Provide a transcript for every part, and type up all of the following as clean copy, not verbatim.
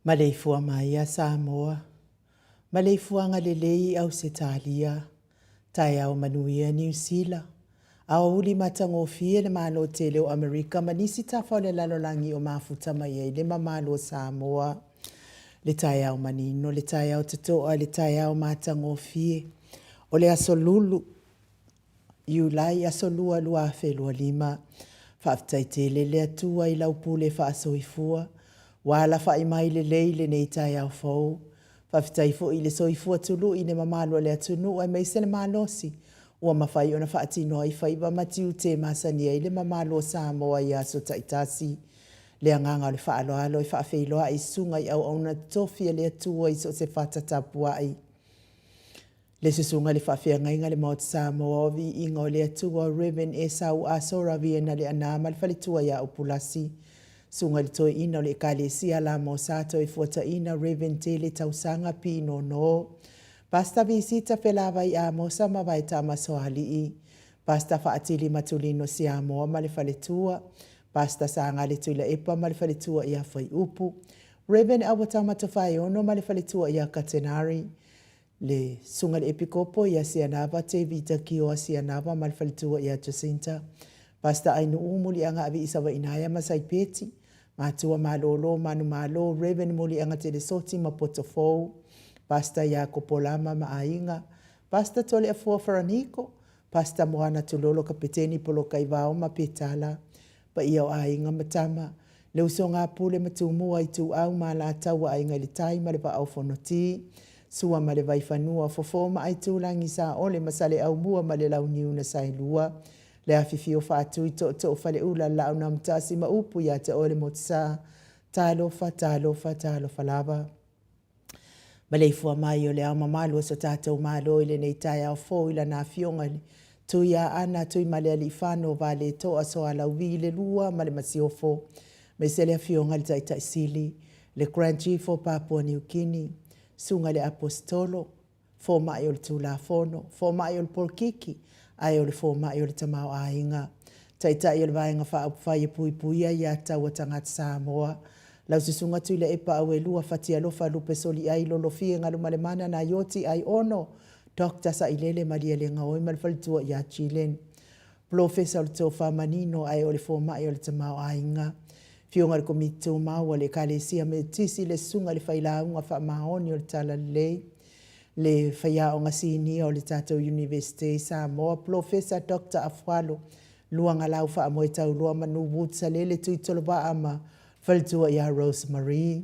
Maleifua mai a Samoa, Maleifuaga lelei i Ausetalia, taeao manuia Niu Sila, aoauli matagofie le Malo tele o Amerika ma nisi tafa o le lalolagi o mafuta mai ai le mamalu o Samoa. Le taeao manino, le taeao totoa, le taeao matagofie, o le aso Lulu, Iulai aso 2 2025. Faafetai tele le Atua i lau pule faasoifua, ua alafai mai lelei lenei taeao fou. Faafetai foi i le soifua tului i le mamalu o le atunuu aemaise le malosi ua mafai ona faatino ai faiva ma tiute e masani ai le mamalu o Samoa i aso taitasi. Le agaga o le faaaloalo e faafeiloai i susuga i auauna totofi a le Atua i so o se fata tapuai. Le Susuga i le Faafeagaiga i le Maota Samoa o Viiga o le Atua, Rev. Esau Asora Viena Leaana ma le faletua ia Upulasi. Susuga i le Toeaina o le Ekalesia Lama o Sa Toefuataina, Rev. Tele Tausaga P. Nono. Pastor Visita Felavai Amosa ma Vaetama Soalii. Pastor Faatili Matulino Siamoa ma le faletua. Pastor Sagale Tuilaepa ma le faletua ia Fuaiupu. Rev. Auatama Tofaeono ma le faletua ia Katenari. Le Susuga i le Epikopo ia Sianava Tevita Kioa Sianava ma le faletua ia Jacinta, Pastor Ainuu Muliagaavi Isavainaia ma Saipeti, Matua Malolo Manumalo, Rev Muliaga Telesoti ma Potofou, Pastor Iakopo Lama ma Aiga, Pastor Toleafua Faraniko, Pastor Moana Tulolo Kapeteni Polokaivao ma Petala, Paia o Aiga ma Tama, Le Usoga a Pule ma Tumua, Ituau ma Alataua, Aiga i le Tai ma le Vaa o Fonoti, Sua ma le Vaifanua, Fofo ma Aitulagi, Saole ma Saleaaumua ma le Launiu na Saelua, Le Afifio Faatui, Tootoo o Faleula, Laau na Amotasi ma Upu ia te Oe le Motusa, Talofa, talofa, talofa lava. Maleifua mai o le Ao Mamalu o so tatou Malo i lenei taeao fou i lana Afioga i le Tuiaana Tuimalealiifano Vaaletoa Soalauvi le Lua ma le Masiofo, aemaise le Afioga i le Taitai Sili, le Grand Chief o Papua Niu Kini, Susuga i le Aposetolo, Fomai o le Tulafono, Fomai o le Polokiki, ae o le Fomai o le Tamaoaiga. Taitai o le Vaega Faaupufai e Puipuia Aia Tatau a Tagata Samoa, Lau Susuga Tuilaepa Auelua Fatialofa Lupe Soliai Lolofie Galumalemana Naioti Aiono Doctor Sailele Malielegaoi ma le faletua ia Jillian. Polofesa o le Tofa Manino ae o le Fomai o le Tamaoaiga. Afioga i le Komiti Tumau a le Ekalesia Metotisi, le Susuga i le Failauga Faamaoni o le Talalelei, le Faiaoga Sinia o le tatou Iunivesite i Samoa, Polofesa Doctor Afualo Luagalau Faamoetauloa Manu Wood Salele Tuitolovaa ma faletua ia Rose Marie.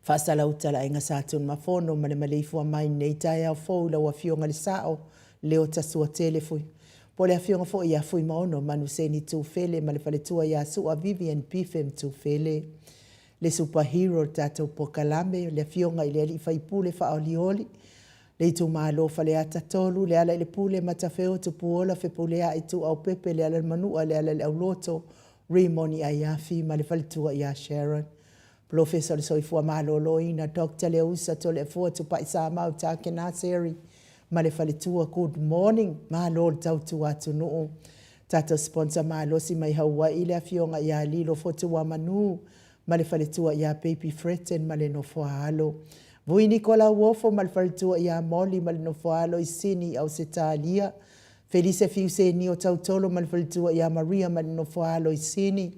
Faasalauta le Aiga Sa Tunumafono ma le maleifua mai i lenei taeao fou i lau Afioga i le Sao, Leota Suatele Fui, po o le Afioga foi ia Fuimaono Manuseni Tufele ma le faletua ia Sua Vivian Bifem Tufele. Le super hero o le tatou polokalame, le Afioga i le Alii Faipule Faaolioli, le itumalo o Faleata 3, Lealailepule, Matafeo, Tupuola, Fepuleai, Tuuaupepe, Lealailemanua, Lealaileauloto, Rimoni Aiafi ma le faletua ia Sharon. Polofesa o le Soifua Maloloina, Doctor Leausa Toleafoa Tupai Samau Takena Seri ma le faletua. Good morning, malo le tautua atunuu. Tatou sponsor malosi mai Hawaii le afioga ia Lilo Fotuamanu ma le faletua ia Baby Fretton ma le nofoaalo. Vui Nikola Uofo ma le faletua ia Molly ma le nofoaalo i Sini i Ausetalia. Felise Fiuseni o Tautolo ma le faletua ia Maria ma le nofoaalo i Sini.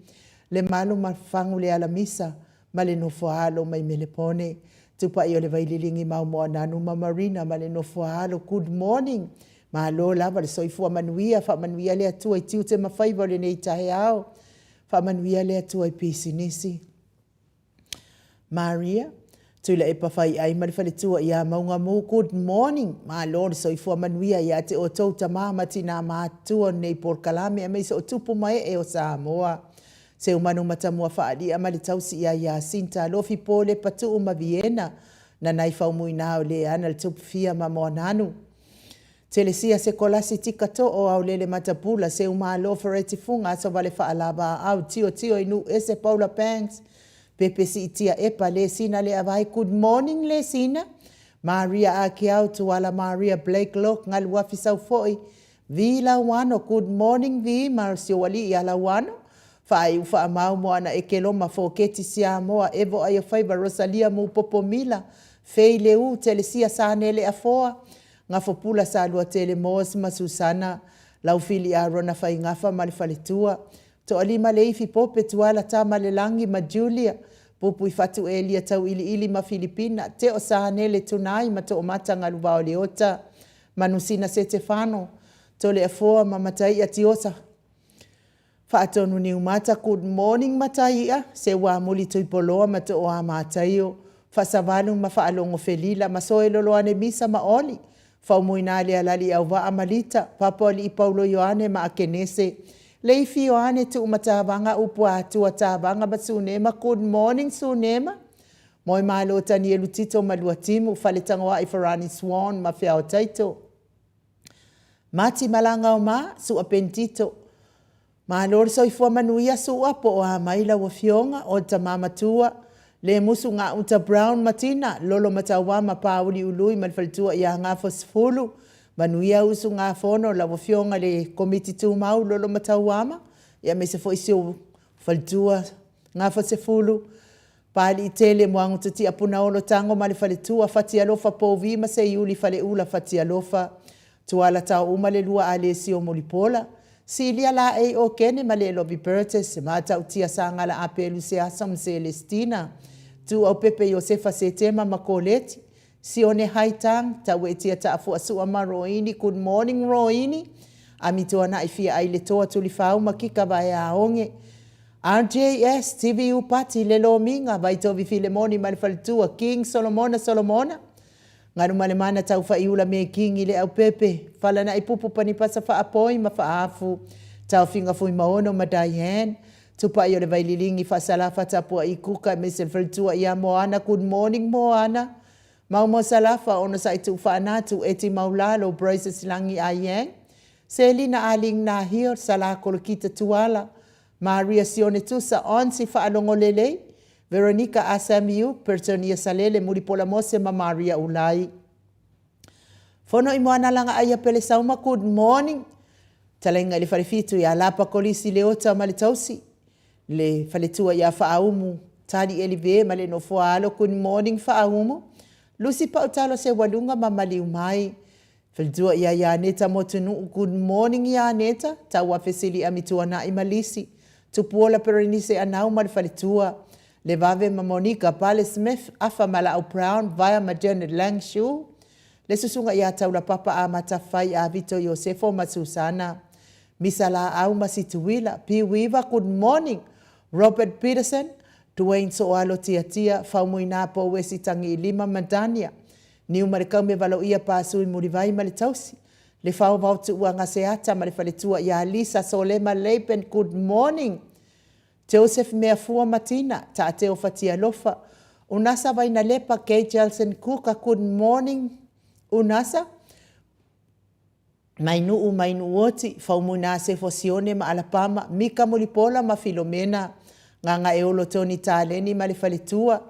Lemalu ma Fagu le Alamisa ma le nofoaalo mai Melepone. Tupai o le Vaililigi mau Moananu ma Marina ma le nofoaalo. Good morning. Malo lava le soifua manuia, faamanuia le Atua i tiute ma faiva o lenei taeao. Faamanuia le Atua i pisinisi. Maria, Tuilaepa Faiai ma le faletua ia Maugamu, good morning, malo le soifua manuia ia te outou tama ma tina matutua o lenei polokalame aemaise o tupu ma ee o Samoa. Seumanu Matamua Faalia ma le tausi ia Yasinta, Alofi Pole, Patuu ma Viena, Nanai Faumuina o Leana le Tupufia ma Moananu. Telesia Sekolasi Tika Too Aolele Matapula Seumalo Fereti Fuga Asovale Faalava Aau Tio Tio i Nuu Ese Paula Banks Pepe Siitia Epa Lesina Leavai Good morning Lesina Maria Akiau Tuala Maria Blake Lok Galuafi Saufoi Vi Lauano Good morning Vi ma si ou alii ia Lauano. Faaiu Faamau Moana Ekeloma Foketi Siamoa Evo Aiofaiva Rosalia Mupopo Mila Fei Leu Telesia Sanele Afoa Gafopula Saluatele Moss ma Susana Laufili Arona Faigafa ma le faletua Toalima Leifi Pope Tuala Tamalelagi ma Julia Pupuifatu Elia Tauiliili ma Filipina Teo Sanele Tunai ma Toomata Galuvao Leota Manusina Setefano Toleafoa ma Mataia Tiosa Faatonu Niumata Good morning Mataia Seuamuli Tuipoloa ma Tooa Mataio Faasavalu ma Faalogo Felila ma Soeloloane Misa ma Oli Faumuina Lealali Auvaa ma Lita Papoalii Paulo Ioane ma Akenese Leifi Ioane Tuumatavaga Upuatua Tavaga ma Sunema Good morning Sunema Moemalo Tanielu Tito ma Luatimu Faletagoai Farani Swan ma Feaotaito Mati Malagaoma, Su'a Pentito. Malo le soifua manuia Su'a po o a mai lau afioga, o le tama matua, le musu gauta Brown ma Tina, Lolo Matauā ma Pāuli Ului ma le faletua ia Gafosefulu, manuia usugafono lau afioga i le Komiti Tumau Lolo Matauama, ia aemaise foi si ou faletua Gafosefulu, Paaliitele, Muagutatia Punaolo Tago ma le faletua, Fatialofa Povi ma Seiuli Faleula Fatialofa, Tuala Taouma le lua Alesio Mulipola, Silia Laei Okene ma Lelovi Burtis, Matautia Sagala Apelu Seasa ma Selestina, Tuaupepe Iosefa Setema ma Koleti, Sione Haitang, Tauetia Taafuasua ma Roini, Good morning Roini, Amituana'i Fia Ai le Toa Tulifau ma Kika Vaeaoge, RJS, TVU Pati, Le Lomiga, Vaitovi Filemoni ma le faletua, King Solomona Solomona, Galumalemana Taufaiula me Kingi Leaupepe, Falana'i Pupu Panipasa Faapoi ma Faafu, Taofiga Fuimaono ma Diane, Tupai o le Vaililigi Faasalafa Tapua'i Kuka aemaise le faletua ia Moana, Good morning Moana, Maumau Salafa, Onosai Tuufaanatu, Eti Maulalo, Bryce Silagi Ayang, Selina Aling Nahir, Salah Kolokita Tuala, Maria Sione Tusa, Onsi Faalogo Lelei, Veronica Asamiu, Pertonia Salele, Mulipola Mose ma Maria Ulai. Fono i Moanalaga Aia Pele Sauma, Good morning. Talaiga i le Falefitu ia Lapa Kolisi Leota ma le Tausi, le Faletua ia Faaumu, Tali Elive ma le Nofoa Alo, Good morning Faaumu. Lucy Pautalo Seualuga ma Maliumai, Faletua ia Ianeta Motunuu, Good morning Ianeta, Tauafesili Amituana'i ma Lisi, Tupuola Perenise Anau ma le faletua, Levave ma Monica, Pale Smith, Afa Malaau Brown, Vaea ma Janet Lang Shu, le susuga ia Taulapapa Amata Fai a Vito Iosefo ma Susana, Misa Laau ma Situila, P Weaver, Good morning Robert Peterson, Dwayne Soalo Tiatia, Faumuina Pouesi Tagiilima ma Dania, Niu ma le kaume valoia Pasui Mulivai ma le tausi, Le Faovao Tuuaga Seata ma le faletua ia Lisa Solema Laban Good morning Joseph Meafua Matina Taateo Fatialofa Unasa Vainalepa Kay Jelson Kuka Good morning Unasa Mainuu Mainuuoti Faumuina Sefo Sione ma Alapama Mika Mulipola ma Filomena Gagaeolo Tony Taleni ma le faletua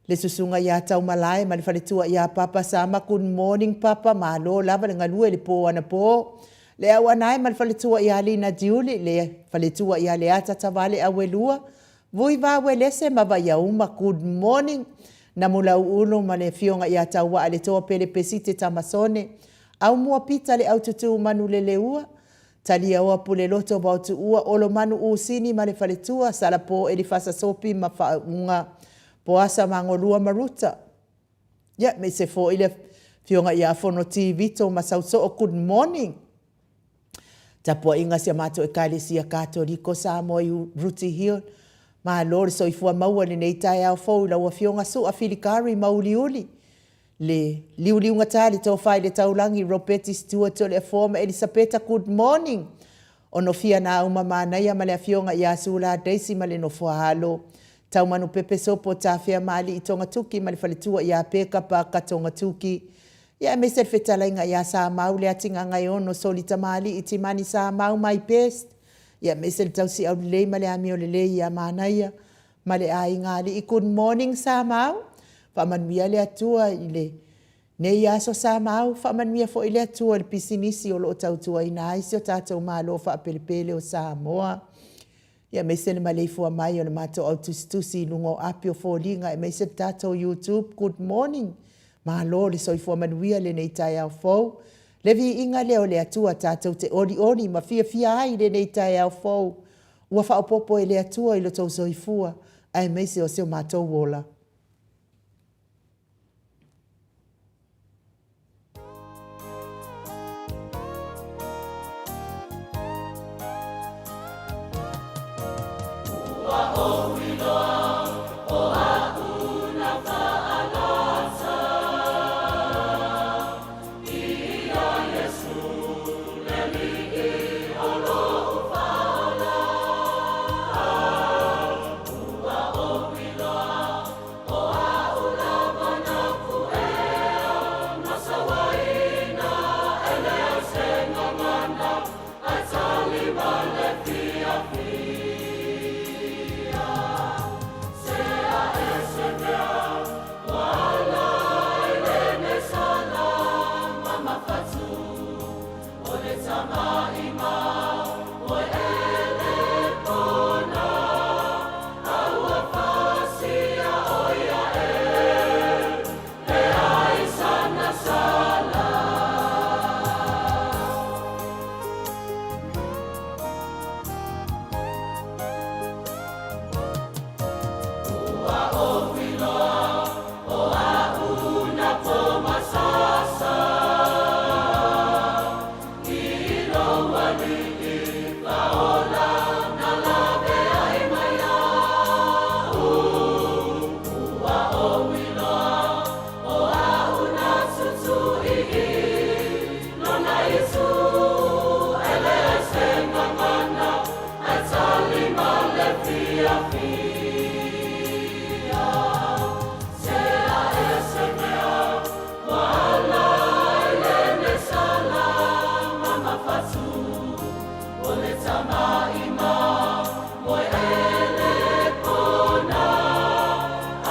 Le susuga ia Taumalae ma le faletua ia Papa Sama Good morning Papa, malo lava le galue i le po anapo. Le Auanae ma le faletua ia Lina Diuli, le faletua ia Leata Tavale Auelua, Vui Vauelese ma Vaiauma Good morning Namulauulu ma le afioga ia Tauaa le Toa Pele Pesite Tamasone, Aumua Pita le Aututu Manuleleua, Taliaoa Puleloto Vaotuua Olomanu Usini ma le faletua Salapo Elifasa Sopi ma Faauuga Poasa Magolua ma Ruta. Ia, me se foi le afioga ia Fonoti Vito ma Sausoo Good morning. Tapuaiga si a matou Ekalesia Katoliko Samoa i Ruti Hill. Malo le soifua maua i lenei taeao fou i lau afioga Su'a Filikari Mauliuli. Le liuliugata le tofa i le taulagi Ropeti Stewart Toleafoa ma Elisapeta Good morning. Onofia Naauma Manaia ma le Afioga ia Sula Daisy ma le Nofoaalo. Taumanu Pepe Sopo Tafea ma Alii Togatuki ma le faletua ia Peka Parker Togatuki. Ia aemaise le fetalaiga ia Samau Leatigagaeono Soli Tamalii Timani Samau My best. Ia aemaise le tausiau lelei ma le amio lelei ia Manaia ma le aiga alii. Good morning Samau. Faamanuia le Atua i le Nei aso Samau, faamanuia foi le Atua i le pisinisi o lo o tautuaina ai si o tatou Malo faapelepele o Samoa. Ia aemaise le maleifua mai o le matou au tusitusi i luga o api o foliga aemaise le tatou YouTube. Good morning. Malo le soifua manuia lenei taeao fou. Le viiga lea o le Atua tatou te olioli ma fiafia ai i lenei taeao fou ua faaopoopo e le Atua i lo outou soifua aemaise o si o matou ola. Ua ou iloa o aʻu na faalasa Ia Iesu le Alii o loʻu faaola Ua ou iloa o aʻu lava na kuʻea Ma sauaina e leai se gagana Ae tali ma le fiafia Sea e se mea ua ala ai lenei sala ma mafatu O le tamaʻima moeʻele pona A ua pasia ʻo ia e leai sana sala. Ua ou iloa o aʻu na pōmasaʻsa I lou aliʻi faaola na lawe ai mai iaʻu. Ua ou iloa o aʻu na tutuʻi i lona isu E leai se gagana ae tali ma le fiafia. Sea e se mea ua ala ai lenei sala ma mafatu O le tamaʻima moeʻele kona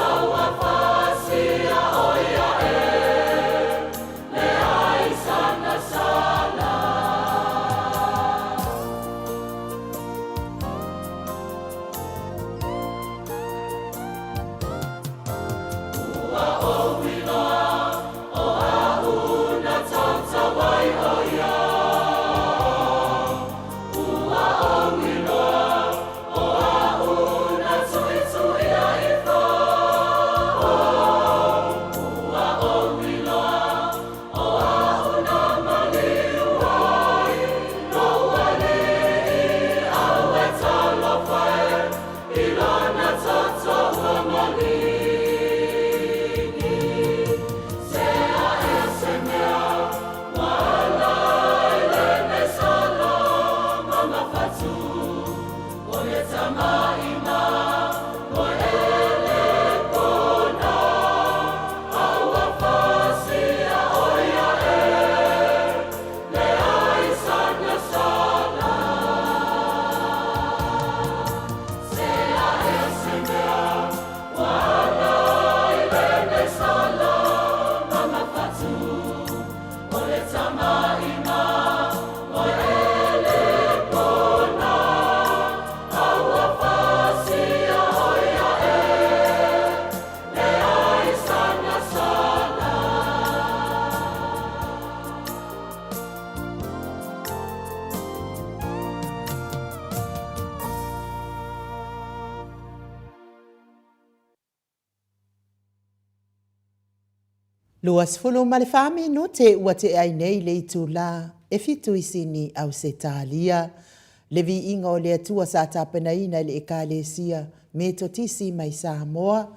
A ua pasia ʻo ia e leai sana sala. Ua ou iloa o aʻu na tautau ai ʻo ia. Ua ou iloa o aʻu na tuʻituʻi ai ifo. Ua ou iloa o aʻu na maliu ai Noʻu aliʻi ʻAue talofa e I lona toto ua maligi. Sea e se mea ua ala ai lenei sala ma mafatu O le tamaʻima moeʻele kona A ua pasia ʻo ia e leai sana sala. Sea e se mea ua ala ai lenei sala ma mafatu O le tamaʻima moeʻele kona A ua pasia ʻo ia e leai sana sala. 24 minute ua tea ai nei le itulā e fitu i Sini, Ausetalia. Le viiga o le Atua sa tapenaina e le Ekalesia Metotisi mai Samoa,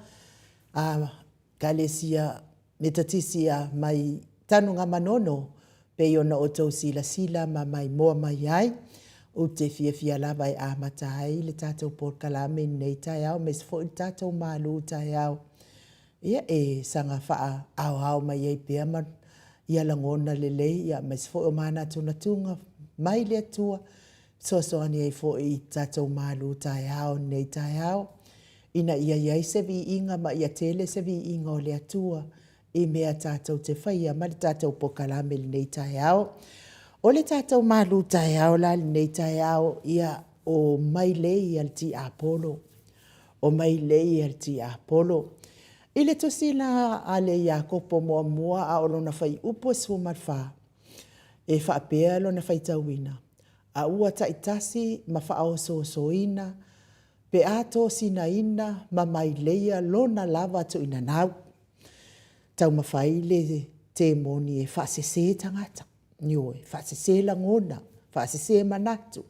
a Ekalesia Metotisi a mai Tanugamanono, pei ona outou silasila ma maimoa mai ai. Ou te fiafia lava e amata ai le tatou polokalame i lenei taeao aemaise foi le tatou malū taeao. Ia, e saga faaaoao mai ai pea ma ia lagona lelei, ia aemaise foi o manatunatuga mai le Atua, fesoasoani ai foi i tatou malū taeao i lenei taeao, ina ia i ai se viiga ma ia tele se viiga o le Atua i mea tatou te faia ma le tatou pokalame i lenei taeao. O le tatou malū taeao la i lenei taeao, ia, o mailei a le tiapolo, o mailei a le tiapolo. I le tusi la a le Iakopo muamua a o lona fuaiupu e 14, e faapea lona faitauina, A ua taitasi ma faaosoosoina pe a tosinaina ma maileia lona lava tuuinanau. Taumafai le temoni e faasese tagata, ioe, faasese lagona, faasese manatu,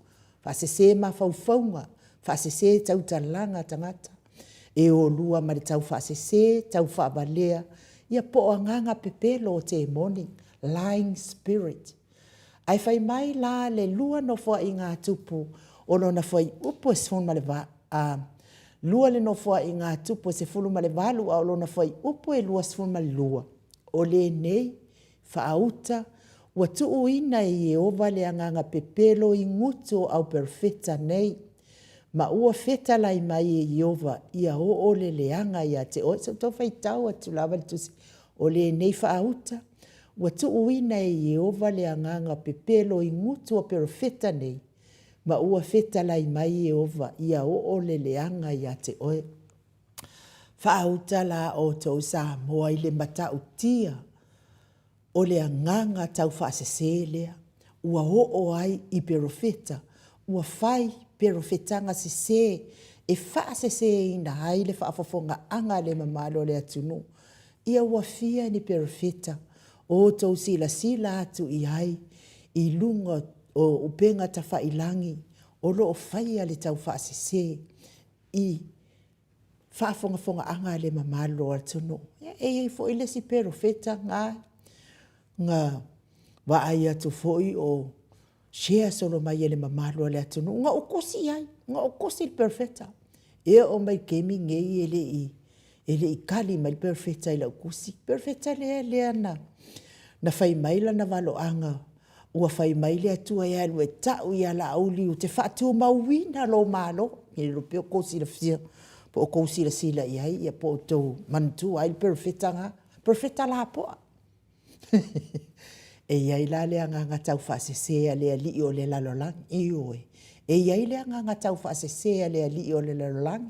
faasese mafaufauga, faasese tautalaga a tagata. E o lua ma le taufaasese, taufaavalea, ia po o agaga pepelo o temoni, lying spirit. Ae fai mai la le lua nofoaiga a Tupu o lona fuaiupu e 18, a, lua le nofoaiga a Tupu e 18 a o lona fuaiupu e 22, o lenei faauta ua tuuina e Ieova le agaga pepelo i gutu o au perofeta nei, ma ua fetalai mai e Ieova ia oo le leaga ia te oe. Se i ou tau faitau atu lava le tusi. O lenei faauta ua tuuina e Ieova le agaga pepelo i gutu o perofeta nei, ma ua fetalai mai Ieova ia oo le leaga ia te oe. Faauta la outou Samoa i le matautia o le agaga taufaasese lea ua oo ai i perofeta, ua fai perofetaga sese e faaseseina ai le faafofogaaga a le mamalu o le atunuu. Ia ua fia ni perofeta o outou silasila atu i ai i luga o upega tafailagi o lo o faia le taufaasese i faafogafogaaga a le mamalu o atunuu. E i ai foi le isi perofeta na na vaai atu foi o share solo mai e le mamalu o le atunuu. Na ou tusi i ai, na ou tusi i le perofeta. E oo mai i le taimi nei e le i e le i tali mai le perofeta i lau tusi. Perofeta lea lea na na fai mai lana valoaga ua fai mai le Atua e alu e tau ia Laauli ou te faatumauina lou Malo. E le iloa pe o tou silafia po o tou silasila i ai ia po o tou manatua ai le perofeta lena, perofeta lapoa. E i ai la le agaga taufaasese a le alii o le lalolagi, ioe, e i ai le agaga taufaasese a le alii o le lalolagi.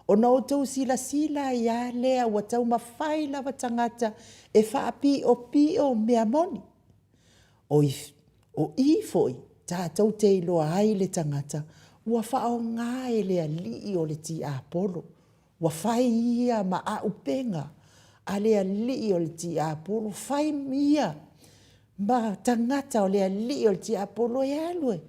Ona outou silasila ai lava lea ua taumafai lava tagata e faapiopio mea moni. O i foi tatou te iloa ai le tagata ua faaaoga e le alii o le tiapolo, ua fai ia ma auupega a le alii o le tiapolo, fai ia ma tagata o le alii o le tiapolo e alu e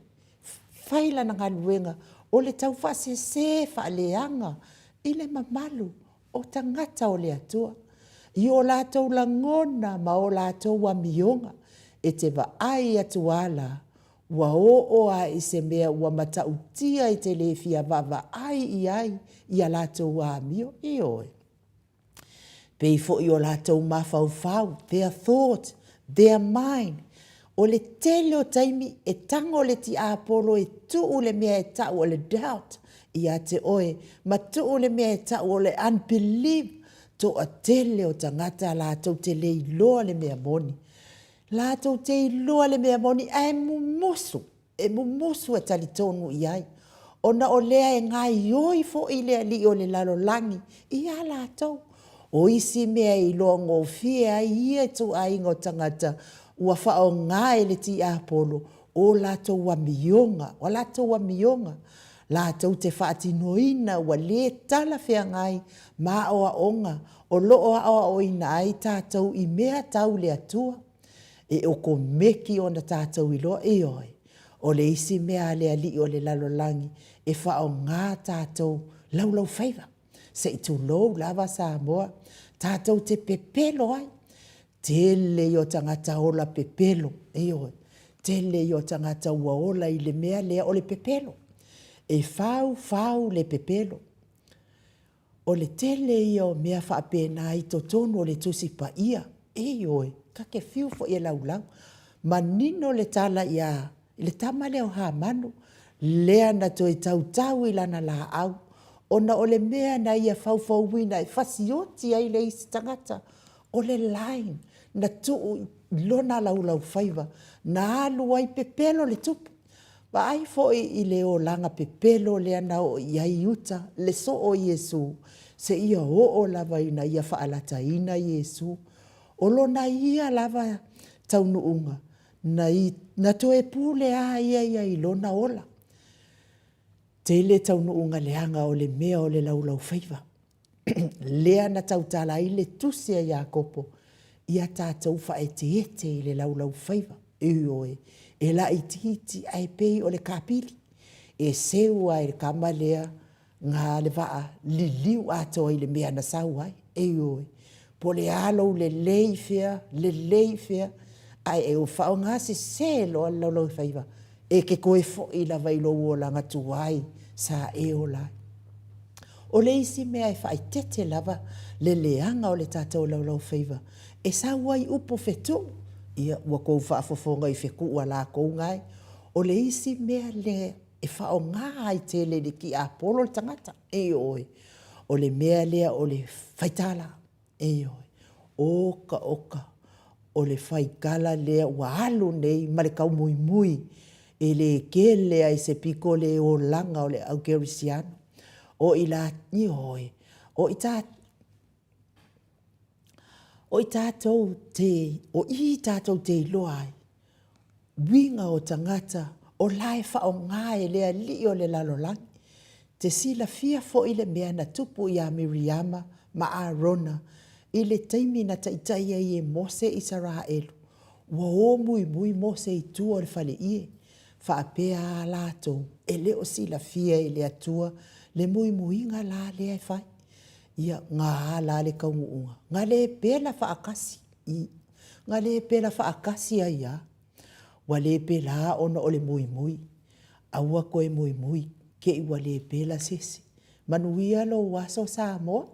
fai lana galuega o le taufaasese faaleaga i le mamalu o tagata o le Atua, i o latou lagona ma o latou amioga, e te vaai atu a la, ua oo a i se mea ua matautia e te le fia vaavaai i ai i a latou amio. Ioe. Pei foi o latou mafaufau, their thought, their mind. O le tele o taimi e tago le tiapolo e tuu le mea e tau o le doubt ia te oe ma tuu le mea e tau o le unbelief, toatele o tagata latou te le iloa le mea moni. Latou te iloa le mea moni ae mumusu e mumusu e talitonu i ai, ona o lea e gaoioi foi le alii o le lalolagi iā latou. O isi mea e iloa gofie ai ia ituaiga o tagata ua faaaoga e le tiapolo o latou amioga, o latou amioga latou te faatinoina ua le talafeagai ma aoaoga o lo o aoaoina ai tatou i mea tau le Atua. E okomeki ona tatou iloa, ioe, o le isi mea a le alii o le lalolagi e faaaoga tatou laulaufaiva, se i tulou lava Samoa, tatou te pepelo ai. Tele ia o tagata ola pepelo, ioe, tele ia o tagata ua ola i le mea lea o le pepelo. E fau fau le pepelo. O le tele ia o mea faapena i totonu o le Tusi Paia, ioe, ta te fiu foi e laulau. Manino le tala ia i le tama lea o Hamanu, lea na toe tautau i lana laau, ona o le mea na ia faufauina e fasioti ai le isi tagata, o le line na tuu i lona laulaufaiva, na alu ai pepelo le tupu. Vaai foi i le olaga pepelo lea na oo i ai Iuta, le soo o Iesu, seia oo lava ina ia faalataina Iesu. O lona ia lava taunuuga, na toe pule lava ia ia i lona ola. Tele taunuuga leaga o le mea o le laulaufaiva, lea na tautala ai le tusi a Iakopo, ia tatou faaeteete i le laulaufaiva. Ioe, e laitiiti ae pei o le kapili, e seu lava e le tama lea na le vaa liliu atoa i le mea na sau ai. Ioe, po o le a lou lelei fea, lelei fea, ae e faaaogasese loa le laulaufaiva, e te toe foi lava i lou olaga tuai sa e ola ai. O le isi mea e faaeteete lava le leaga o le tatou laulaufaiva, e sau ai upu fetuu, ia ua outou faafofoga i fetuu a latou nae. O le isi mea lea e faaaoga ai tele i le tiapolo le tagata, ioe, o le mea lea o le faitala, ioe. Oka oka, o le faitala lea ua alu nei ma le taumuimui, e le tele lava i se pito le olaga o le au kerisiano. O i latou, ioe, o i tatou te iloa ai uiga o tagata o la e faaaoga e le alii o le lalolagi. E te silafia foi le mea na tupu ia Miriama ma Arona i le taimi na taitai ai e Mose Isaraelu, ua o muimui Mose i tua o le faleie, faapea lava latou, e le o silafia e le Atua le muimuiga la lea e fai. Ia, na ala le taunuuga, na le pela faatasi, na le pela faatasi ai lava. Ua le pela ona o le muimui. Aua toe muimui, te i ua le pela se isi. Manuia lou aso Samoa.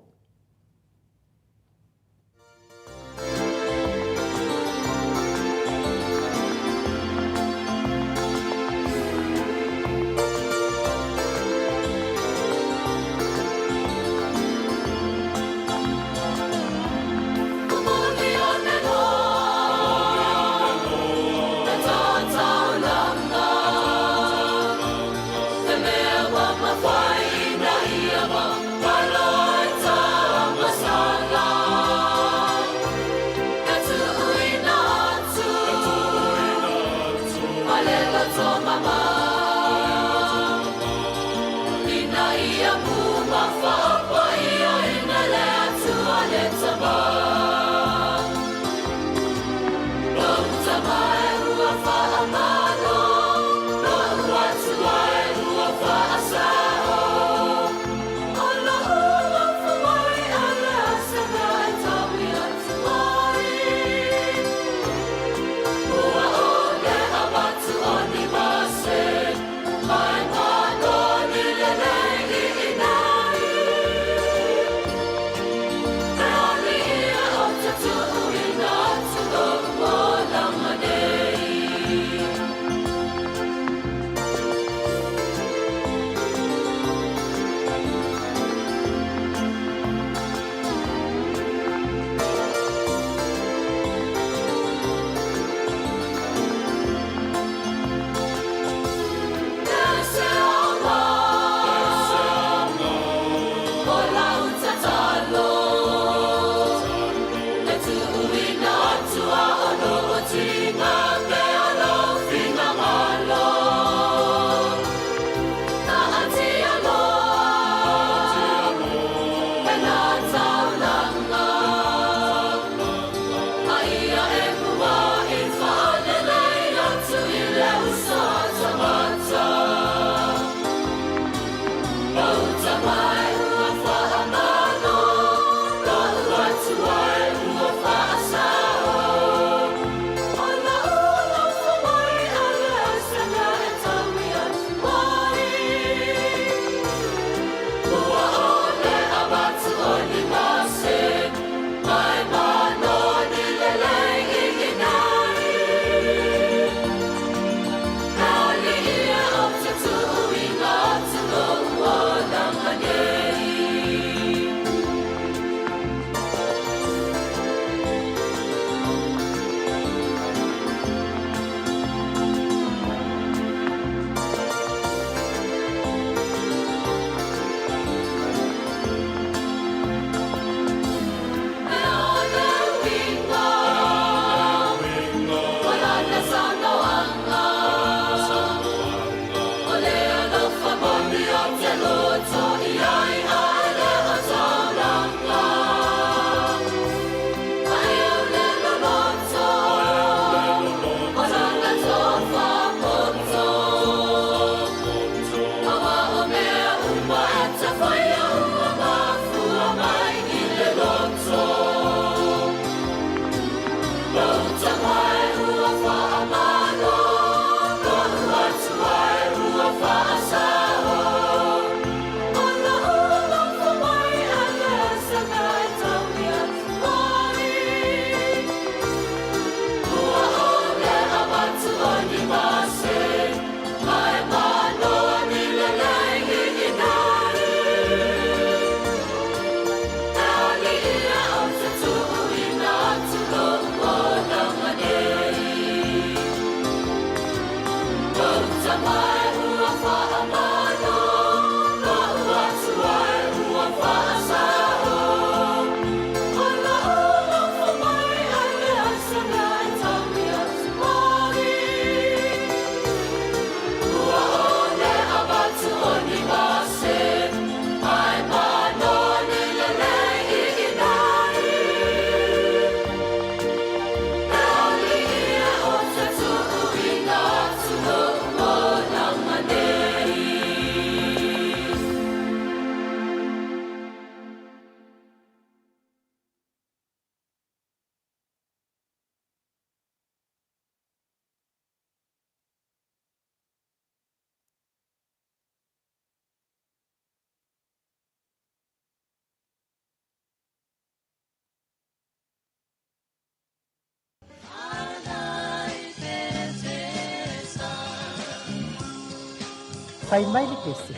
Fai mai le pese,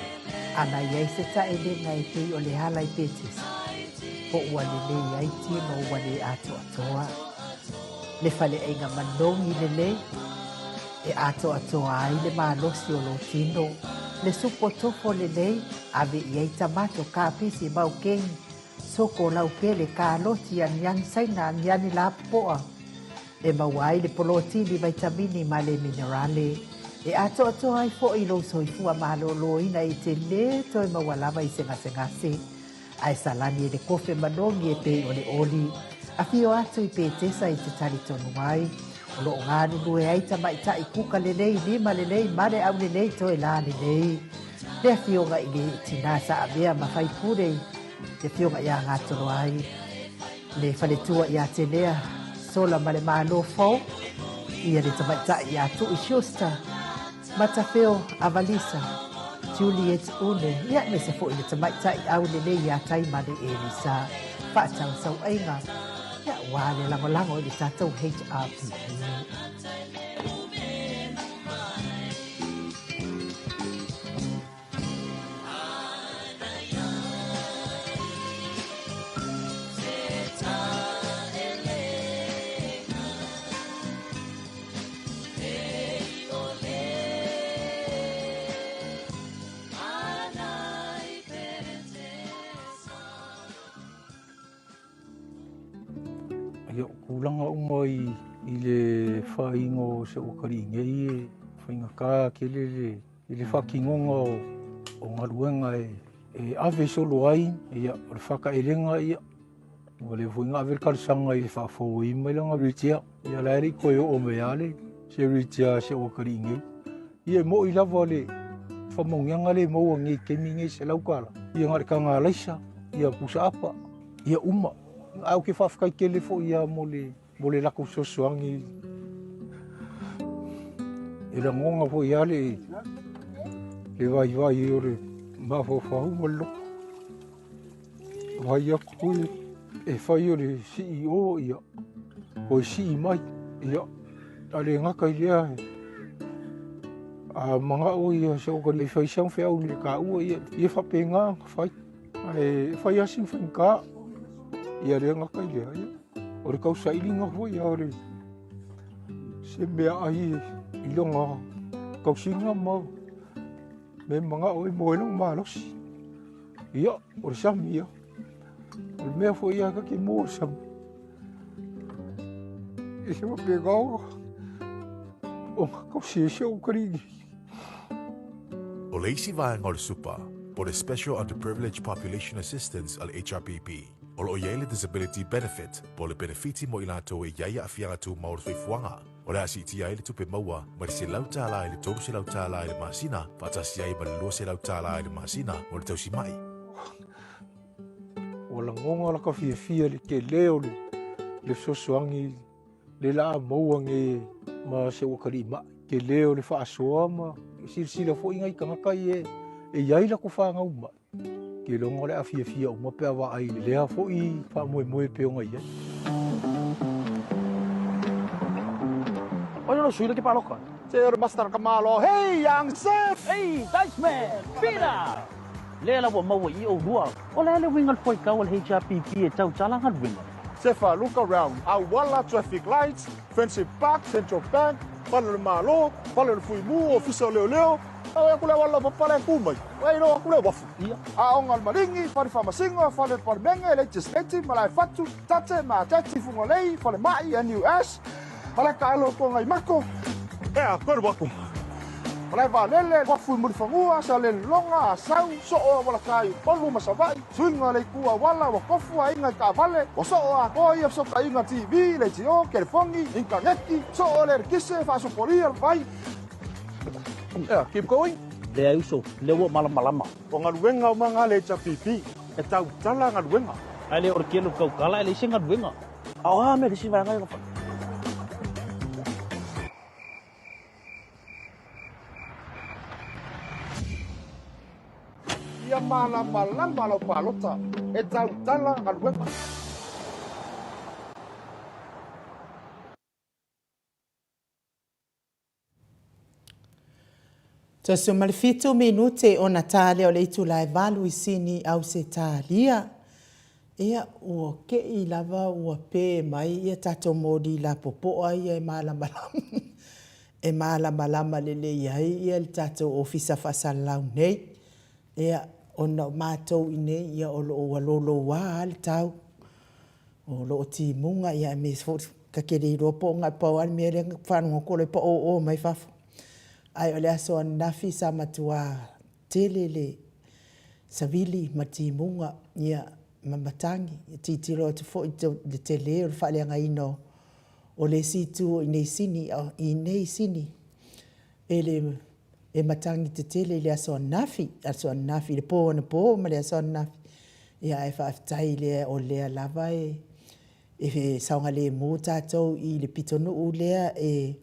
ana i ai se taʻelega e pei o le ala i Petesa, po ua lelei ai tino ua le atoatoa. Le faleaiga manogi lelei, e atoatoa ai le malosi o lou tino, le supo tofo lelei, ave i ai tamato, kapisi, maukeni, soko, laupele, kaloti, aniani saina, aniani lapopoa, e maua ai le polotini, vaitamini ma le minerale, e atoatoa ai foʻi lou soifua malōlōina e te lē toe maua lava i se gasegase, ae salani e le kofe manogi e pei o le oli. Afio atu i Petesa i te talitonu ai, o loo galulue ai tamaitai kuka lelei, lima lelei, ma le aulelei toe la lelei. Le afioga i le tinā sa avea ma faipule, le afioga ia Gatoloai, le faletua ia Telea, Sola ma le Malo fou, ia le tamaitai ia Tui Schuster, Matafeo Avalisa, Juliet Une, ia aemaise foi le tamaitai aulelei ia Taimane Elisa, faatausauaiga, ia aua le lagolago i le tatou HRPP. Ia, o tulaga uma i i le faiga o se ua nei e faigata tele le i le faatinoga o galuega e ave solo ai, ia, o le faataelega, ia, ua leva foi ona ave le talosaga i le faafouina mai lana wheelchair. Ia la e le i toe oo mai lava le se wheelchair a si ou atalii nei. Ia e moni lava le faamanuiaga lea e maua nei i le taimi lenei e $100. Ia na o le taga alaisa, ia pusa apa, ia uma. Ae ou te faafetai tele foi lava mo le mo le latou fesoasoani. E lagona foi lava le le vaivai o le mafaufau ma le loto. Vaai atu e fai o le CEO ia, toe sii mai, ia, a le gata i lea, a manao ia se o e fai sau feau i le taua, ia, ia faapena ona fai. Ae fai lava sina faigata, ia le gata i lea, ia, o le tausailiga foi ia o le se meaai i lona tausiga ma me manao e maua ai lona malosi. Ia, o le sami ia. O le mea foi ia ta te mua o le sami. E se faapena ona tausi ai si ou ukalii nei. O le isi vaega o le SUPA, po o le Special Underprivileged Population Assistance a le HRPP, o lo o i ai le Disability Benefit, po o le penefiti mo i latou e i ai aafiaga tumau o le soifuaga, o le a siitia ai le tupe maua mai le $100 i le $300 i le masina, faatasi ai ma le $200 i le masina mo le tausimai. Ua lagona laka fiafia i le tele o le fesoasoani le la maua nei ma se ua mai. Tele o le faasoa ma silasila foi nai tagata ia e i ai latou fanau mai. Ke iloga o le a fiafia uma pe a vaai i lea foi faamoemoe pe ona i ai. Oi no sui le ke paloka. Se ore master ka malo. Hey, Yang Sef! Hey, Dice Man! Peter! Le la ua maua i o lua. O le le uiga o le fuaitau a le HRPP e tautala galuega. Sefa, look around. Auala, traffic lights, Friendship Park, Central Bank, Fale o le Malo, Fale o le Fuimu, Ofisa o Leoleo. Au aku le auala papala e ku mai. Ai no aku le uafu. Ia. Aoga o le Maligi, Fale Faamasino, Fale o le Palemene, Legislative, Malaefatu, Tate, Mateti, Fugalei, Falemai, NUS, Fale Taelo o Tuagaimako. Ea, koe le uafu. Malae Vaalele, uafu i Mulifanua, Salelologa, Asau, Soo Auala tai, Upolu ma Savaii, suiga o le itu auala, ua tofu aiga i taavale, ua soo atoa ia fesootaiga TV, leitio, telefoni, initaneti, soo le eletise, faasopolia le vai. Yeah, keep going. Leai uso, lea ua malamalama. O galuega uma na a le HRPP, e tautala galuega. Ae le o le kelu kaukala e leai se galuega. A o a mea le isi vaega e fai? Ia malamalama lau palota, e tautala galuega. 37 minute ona ta lea o le itula e 8 i Sini, Ausetalia. Ia, ua te i lava ua pe mai ia tatou moli lapopoa ia e malamalama e malamalama lelei ai ia le tatou Ofisa Faasalalau nei. Ia, ona o matou i inei ia o lo o ua louloua lava le tau. O lo o timuga aemaise foi ta te le iloa po o na pau lava le mea lea na ou faalogo atu o la e paoo mai fafo. Ae o le aso ananafi sa matua tele le savili ma timuga ma matagi. E tilotilo atu foi i le tele o le faaleagaina o le isi itu i inei i Sini e matagi tetele i le aso ananafi, aso ananafi i le po anapo ma le aso ananafi. Ia ae faafetai o lea lava e saogalemu tatou i le pitonuu lea e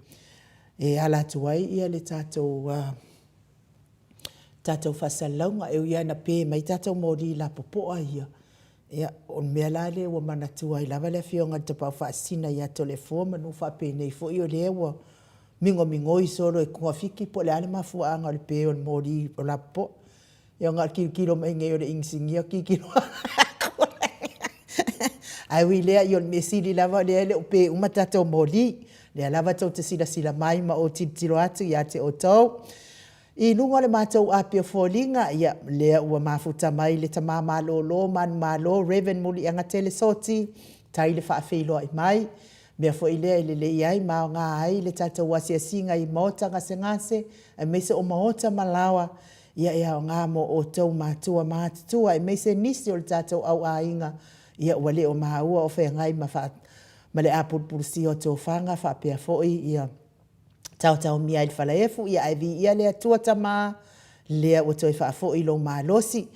ala atu ai le tatou faasalalauga. E ui lava ina pe mai tatou moli lapopoa ia, ia o le mea la lea ua manatua ai lava le Afioga i le Tapaau Faasisina ia Toleafoa semeamanu faapenei foi o lea ua migomigoi solo e togafiti po o le a le mafuaaga o le pe o le moli lapopoa. Ia na o le tilotilo mai i inei o le inisinia tilotilo atu. Ae ui i lea, o le mea sili lava o lea e le o pe uma tatou moli. O lea lava tou te silasila mai ma ou tilotilo atu ia te outou. I luga o le matou api o foliga, ia, lea ua mafuta mai le tama malolo manumalo Rev. Muliagatele Soti, tai le faafeiloai mai. Mea foi lea e lelei ai ma aoga ai le tatou asiasiga i maota gasegase aemaise o maota ma laoa, ia e aoga mo outou matua matutua aemaise nisi o le tatou au aiga ia ua le o maua o feagai ma le apulupulusia o tofaga faapea foi ia taotaomia ai i le falaefu, ia ae viia le Atua Tama, lea ua toe faafoi lou malosi.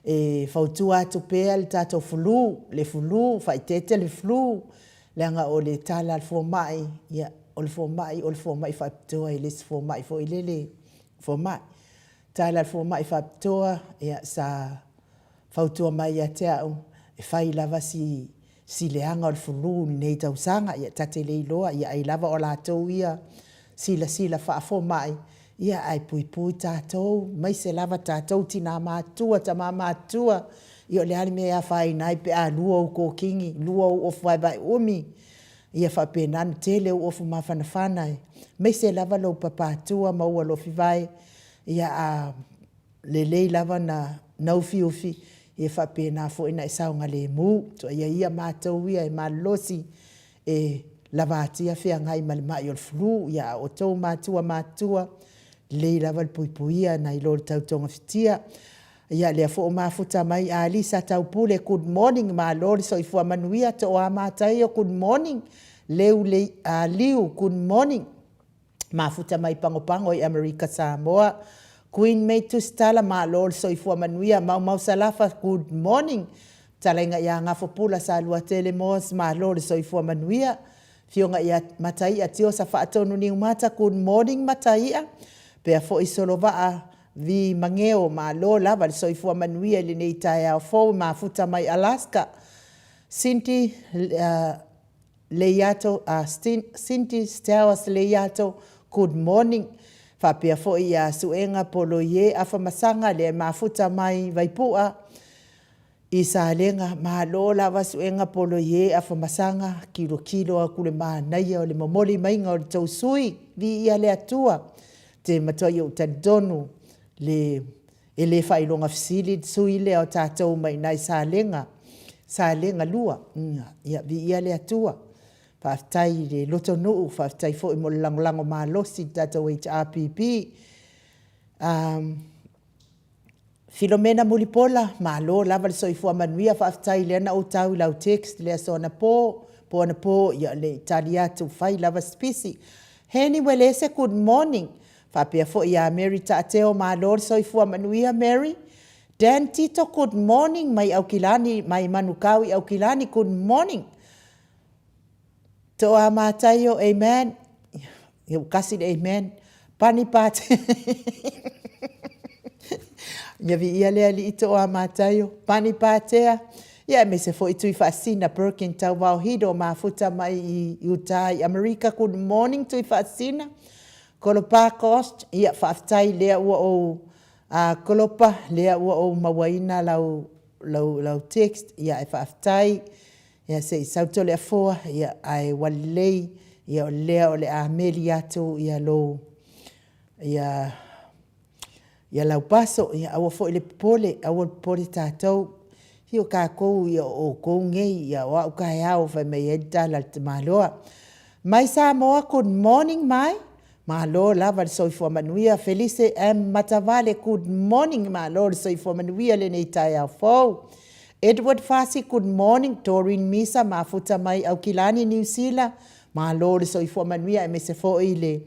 E fautua atu pea le tatou flu, le flu, faaeteete le flu, leaga o le tala a le fomai, ia, o le fomai o le fomai faapitoa, e le o se fomai foi lele fomai. Tala a le fomai faapitoa, ia, sa fautua mai ia te au, e fai lava si si leaga o le flu i lenei tausaga. Ia ta te le iloa, ia ai lava o latou ia silasila faafomai, ia ae puipui tatou, aemaise lava tatou tina matutua, tama matutua. Ia o le a le mea e afaina ai pe a lua ou kokini, lua ou ofu vaevae umi, ia faapena ona tele ou ofu mafanafana, aemaise lava lou papatua ma ou alofivae, ia a lelei lava ona ufiufi, ia faapena foi ona e saogalemu. Tuuaia ia matou ia e malolosi e lavatia feagai ma le mai o le flu, a o outou matua matutua, lelei lava le puipuia nai lo le tau togafitia. Ia, lea foi ua mafuta mai Alisa Taupule, good morning, malo le soifua manuia. Toa Mataio, good morning. Leu Liu, good morning. Mafuta mai Pagopago i Amerika Samoa. Queen May Tusitala, malo le soifua manuia. Maumau Salafa, good morning. Fetalaiga ia Gafopula Saluatele Moss, malo le soifua manuia. Afioga ia Mataia Tiosa Faatonu Niumata, good morning Mataia. Pea foi Solovaa V Mageo, malo lava le soifua manuia i lenei taeao fou, mafuta mai Alaska. Cindy Leiato, Cindy Stowers Leiato, good morning. Faapea foi ia Suega Poloie Afamasaga lea e mafuta mai Vaipua i Salega. Malo lava Suega Poloie Afamasaga, tilotilo atu le manaia o le momoli maiga o le tou sui, viia le Atua. Te matuai ou talitonu le E le faailoga fesili le sui lea o tatou mai i Salega, Salega 2. Ia, viia le Atua. Faafetai i le lotonuu, faafetai foi mo le lagolago malosi i le tatou HRPP. Filomena Mulipola, malo lava le soifua manuia, faafetai lea na ou tau i lau text i le aso anapo, po anapo, ia le i tali atu, fai lava si pisi. Heni Uelese, good morning. Faapea foi ia Mary Taateo, malo le soifua manuia Mary. Dan Tito, good morning mai Aukilani, mai Manukau i Aukilani, good morning. Toa Mataio, amen. Ia ua kasi le amen. Pani Pate. Ia viia le Alii Toa Mataio. Pani Patea. Ia aemaise foi Tui Faasisina Birkin Tauvao Hido mafuta mai i Utah i Amerika. Good morning Tui Faasisina. Kolopa Cost, ia faafetai lea ua ou Kolopa lea ua ou mauaina lau lau lau text ia ae faafetai ia se i sau Toleafoa ia ae ua lelei ia o lea o le a meli atu ia lou ia lau paso. Ia aua foi le popole, aua le popole tatou. Se o tatou ia o outou nei, o au taeao fai mai ai le tala a le tamaloa. Mai Samoa, good morning mai. Malo lava le soifua manuia. Felice M. Matavale, good morning, malo le soifua manuia i lenei taeao fou. Edward Fasi, good morning. Doreen Misa, mafuta mai Aukilani, Niu Sila, malo le soifua manuia aemaise foi le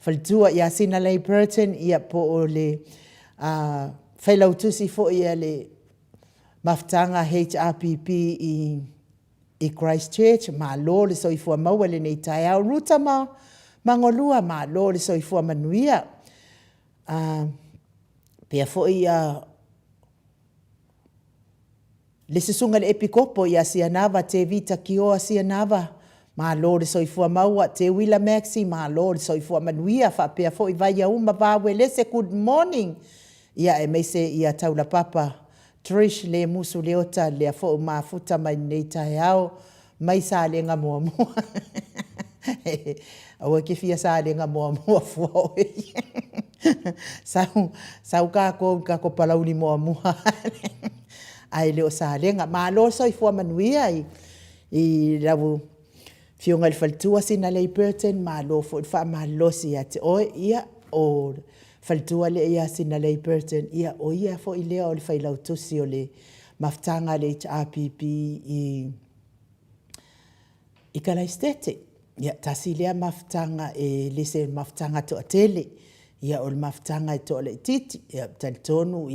faletua ia Sinalei Burton, ia po o le failautusi foi a le Mafutaga HRPP i Christchurch, malo le soifua maua i lenei taeao. Ruta ma Magolua, malo le soifua manuia. Faapea foi le susuga i le Epikopo ia Sianava Tevita Kioa Sianava, malo le soifua maua. Teuila Maxie, malo le soifua manuia. Faapea foi Vaiauma Va Uelese, good morning. Ia aemaise ia Taulapapa Trish Lemusu Leota, lea foi ua mafuta mai i lenei taeao mai Salega Muamua. Aua e te fia Salega Muamua fua oe. Sau, sau tatou i le tatou Palauli muamua ae le o Salega. Malo le soifua manuia i lau Afioga i le faletua Sinalei Burton, malo foi le faamalolosi ia te oe. Ia, o le faletua lea ia Sinalei Burton, ia o ia foi lea o le failautusi o le Mafutaga a le HRPP i Kalaisitete. Ia, tasi lea mafutaga e le se mafutaga toatele, ia o le mafutaga e toalaitiiti. Ia, ou te talitonu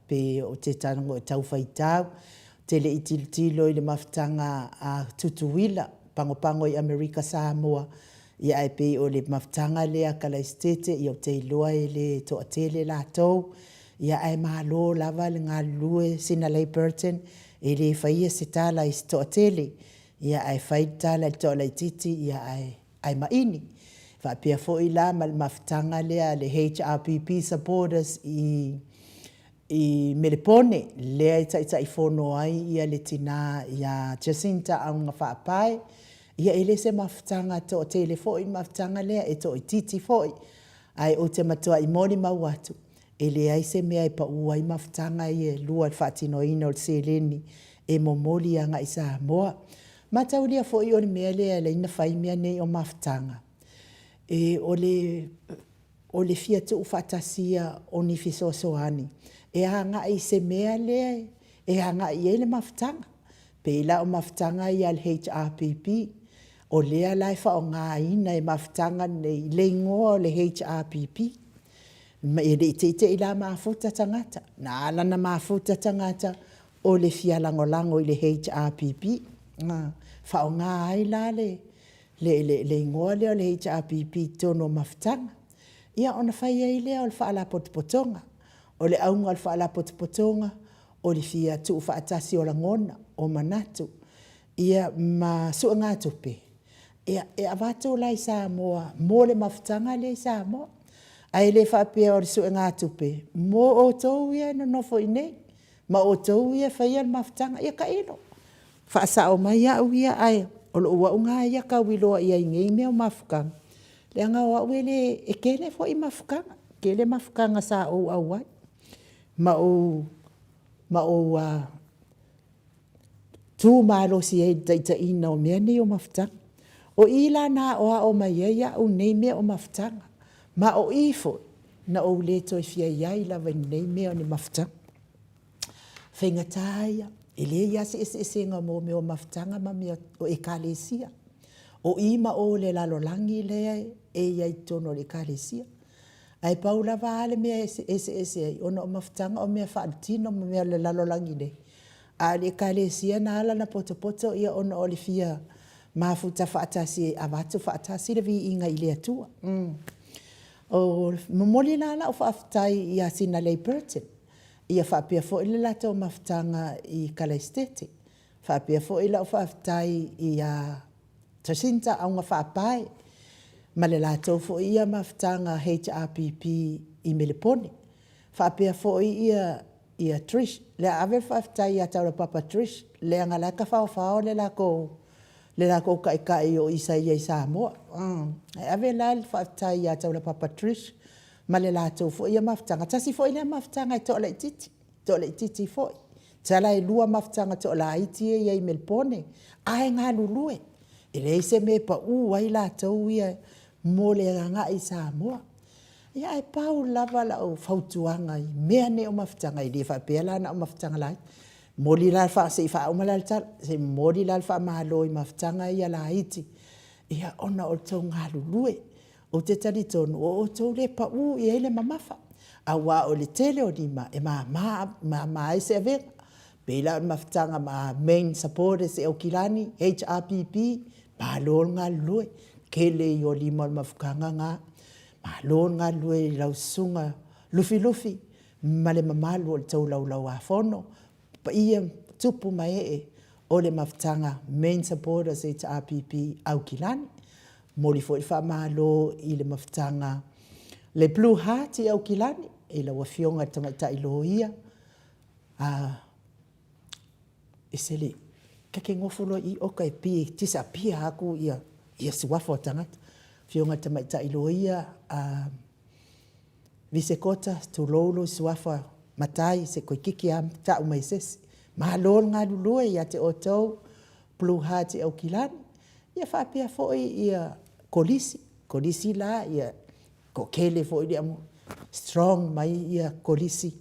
pe ou te tago e tau faitau, ou te le i tilotilo i le mafutaga a Tutuila, Pagopago i Amerika Samoa, ia ae pei o le mafutaga lea a Kalaisitete, ia ou te iloa e le toatele latou. Ia ae malo lava le galulue Sinalei Burton, e le faia se tala i se toatele, ia ae fai le tala i le toalaitiiti ae maini. E faapea foi la ma le mafutaga lea a le HRPP supporters i Melepone, lea e Taitaifono ai le tina ia Jacinta Augafaapae. Ia e le se mafutaga toatele foi le mafutaga lea, e toaitiiti foi. Ae ou te matuai molimau atu, e leai se mea e pau ai mafutaga ia e lua i le faatinoina o le seleni e momoli agai i Samoa. Mataulia foi o le mea lea e ala ai ona fai mea nei o mafutaga, o le fia tuufaatasia o ni fesoasoani e agai i se mea lea e agai i ai le mafutaga. E pei la o mafutaga ia a le HRPP, o lea la e faaaogaina e mafutaga nei le igoa o le HRPP. E le i teitei la mafuta tagata, na ala ona mafuta tagata o le fia lagolago i le HRPP. Faaaoga ai la le igoa lea o le HRPP i totonu o mafutaga. Ia ona fai ai lea o le faalapotopotoga. O le auga o le faalapotopotoga, o le fia tuufaatasi o lagona, o manatu, ia ma suegatupe e avatu la i Samoa mo le mafutaga lea i Samoa. Ae le faapea o le suegatupe mo outou ia e nonofo i inei ma outou ia e faia le mafutaga. Ia tailo, faasao mai au ia, ae o lou au lena ia tau iloa i ai i nei mea o mafutaga, leaga o au e le… e tele foi mafutaga, tele mafutaga sa ou auai ma ou tu malosi ai i le taitaiina o mea nei o mafutaga. O i la na aoao mai ai au i nei mea o mafutaga, ma o i foi na ou le toe fia i ai lava i lenei mea o ni mafutaga. O faigata ia, e leai lava se eseesega o mea o mafutaga ma mea o Ekalesia. O i ma o i le lalolagi lea e i ai i totonu o le Ekalesia. Ae pau lava le mea e eseese ai, ona o mafutaga o mea faaletino ma mea o le lalolagi nei, a o le Ekalesia na ala ona potopoto ona o le fia mafuta faatasi e avatu faatasi le viiga i le Atua. E momoli la lau faafetai ia Sinalei Burton, ia faapea foi le latou mafutaga i Kalaisitete, faapea foi lau faafetai ia Jacinta Augafaapae. ma le latou foi ia mafutaga HRPP i Melepone. Faapea foi ia ia Trish, le a ave le faafetai ia Taulapapa Trish leaga la e tafaofao le latou le latou taitai o Isaia i Samoa. Ae ave la le faafetai ia Taulapapa Trish ma le latou foi ia mafutaga, tasi foi lea mafutaga e toalaitiiti, toalaitiiti foi. Tusa la e 2 mafutaga toalaiti ia e i ai i Melepone ae galulue. E leai se mea e pau ai latou ia mo le agai i Samoa. Ia ae pau lava lau fautuaga i mea nei o mafutaga, e le faapea la na o mafutaga laiti. Momoli la le se i faauma la le tala, se i momoli la le faamalo i mafutaga ia laiti ona o le tou galulue. Ou te talitonu o outou lea e pau i ai le mamafa, aua o le tele o lima e mama ai se avega. E pei la o le mafutaga main supporters i Aukilani, HRPP, malo le galulue, tele ia o lima o le mafutaga lena. Malo le galulue i lau Susuga Lufilufi ma le mamalu o le tou Laulau-a-Fono, paia o tupu ma ee o le mafutaga main supporters HRPP Aukilani. Momoli foi le faamalo i le mafutaga le Blue Heart i Aukilani i lau Afioga i le Tamaitai Loia, ese le, ta te nofo loa i i oka e pei e disappear atu ia suafa o tagata. Afioga i le Tamaitai Loia Visekota, tulou lou suafa matai se toeitiiti lava tau mai e se isi. Malo le galulue ia te outou Blue Heart i Aukilani, ia faapea foi ia Kolisi. Kolisi la ia toatele foi le au strong mai ia Kolisi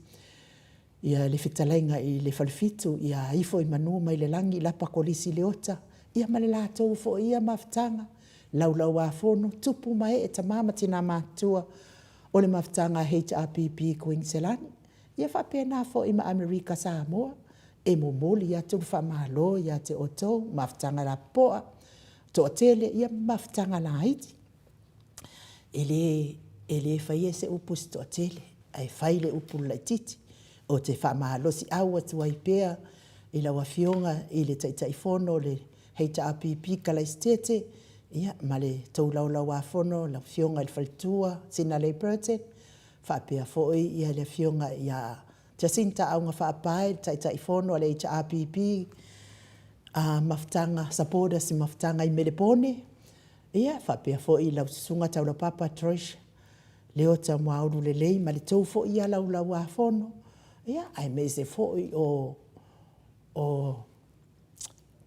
ia le fetalaiga i le Falefitu ia ifo i manu mai le lagi lapa Kolisi Leota ia ma le latou foi ia mafutaga, laulauafono, tupu ma ee, tama ma tina matutua o le mafutaga a HRPP i Kuiniselani. Ia faapena foi ma Amerika Samoa, e momoli atu le faamalo ia te outou, mafutaga lapopoa, toatele, ia ma mafutaga laiti. E le, e le faia se upu i se toatele, ae fai le upu i le laitiiti. Ou te faamalosiau atu ai pea i lau Afioga i le Taitaifono o le HRPP Kalaisitete, ia, ma le tou Laulau-a-Fono lau Afioga i le Faletua Sinalei Burton, faapea foi le Afioga ia Jacinta Augafaapae, le Taitaifono a le HRPP, Mafutaga, Supporters i Mafutaga i Melepone, ia, faapea foi lau Susuga Taulapapa Trish Leota Muaulu Lelei ma le tou foi ia Laulau-a-Fono, ia, aemaise foi o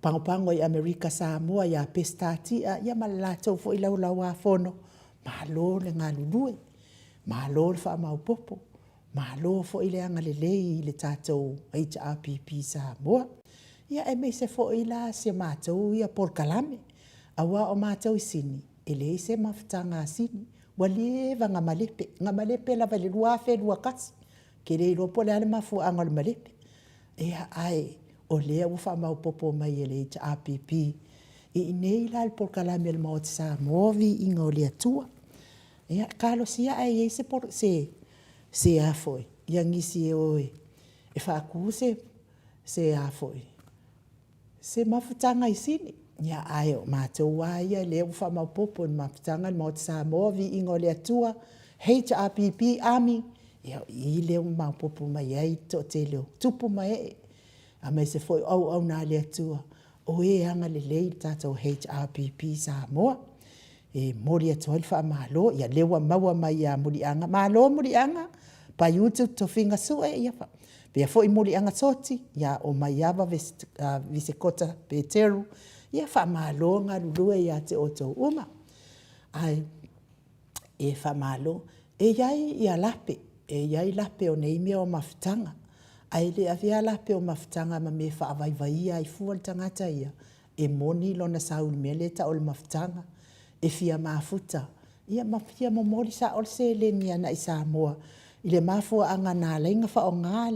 Pagopago i Amerika Samoa ia Peseta Tia ia ma le latou foi Laulau-a-Fono, malo le galulue, malo le faamaopoopo, malo foi le agalelei i le tatou HRPP Samoa. Ia aemaise foi la si a matou ia polokalame, aua o matou i Sini, e leai se mafutaga a Sini, ua leva ona malepe, na malepe lava i le 2021, ou te le iloa po o le a le mafuaaga o le malepe. Ia, ae o lea ua faamaopoopo mai e le HRPP i inei la i le polokalame a le Maota Samoa, Viiga o le Atua. Ia, talosia ae i ai se a foi, ia nisi e o e faatu se a foi, se mafutaga i Sini. Ia, ae o matou lava ia lea ua faamaopoopo i le mafutaga a le Maota Samoa, Viiga o le Atua, HRPP Army, ia o i lea ua maopoopo mai ai le toatele o tupu ma ee, aemaise foi o auauna a le Atua o e agalelei i le tatou HRPP Samoa. E momoli atu ai le faamalo, ia lea ua maua mai ia Muliaga, malo Muliaga, Paiutu Tofiga Sue, ia faapea foi Muliaga Soti, ia o Maiava Visekota Peteru, ia faamalo galulue ia te outou uma. Ae e faamalo. E i ai ia lape, e i ai lape o nei mea o mafutaga, ae le avea lape o mafutaga ma mea e faavaivaia ai fua le tagata ia, e moni lona sau i le mea lea e tau o le mafutaga, e fia mafuta, ia ma fia momoli sao le seleni agai Samoa i le mafuaaga na ala ai ona faaaoga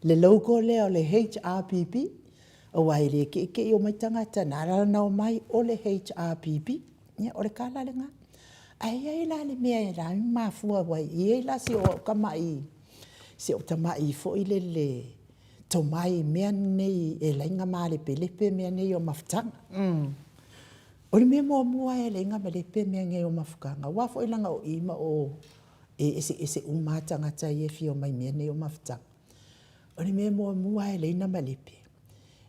le logo lea o le HRPP, aua e le te i te i omai tagata, na ala ona omai o le HRPP. Ia, o le tala lena. Ae i ai la le mea e ala ai ona mafua, aua e i ai la si au tamai, si au tamai foi lele tomai i mea nei e ala ai ona malepelepe mea nei o mafutaga. O le mea muamua e ala ai ona malepe mea nei o mafutaga, aua foi leaga o i ma o e eseese uma lava tagata ia e fia omai i mea nei o mafutaga. O le mea muamua lava e ala ai ona malepe,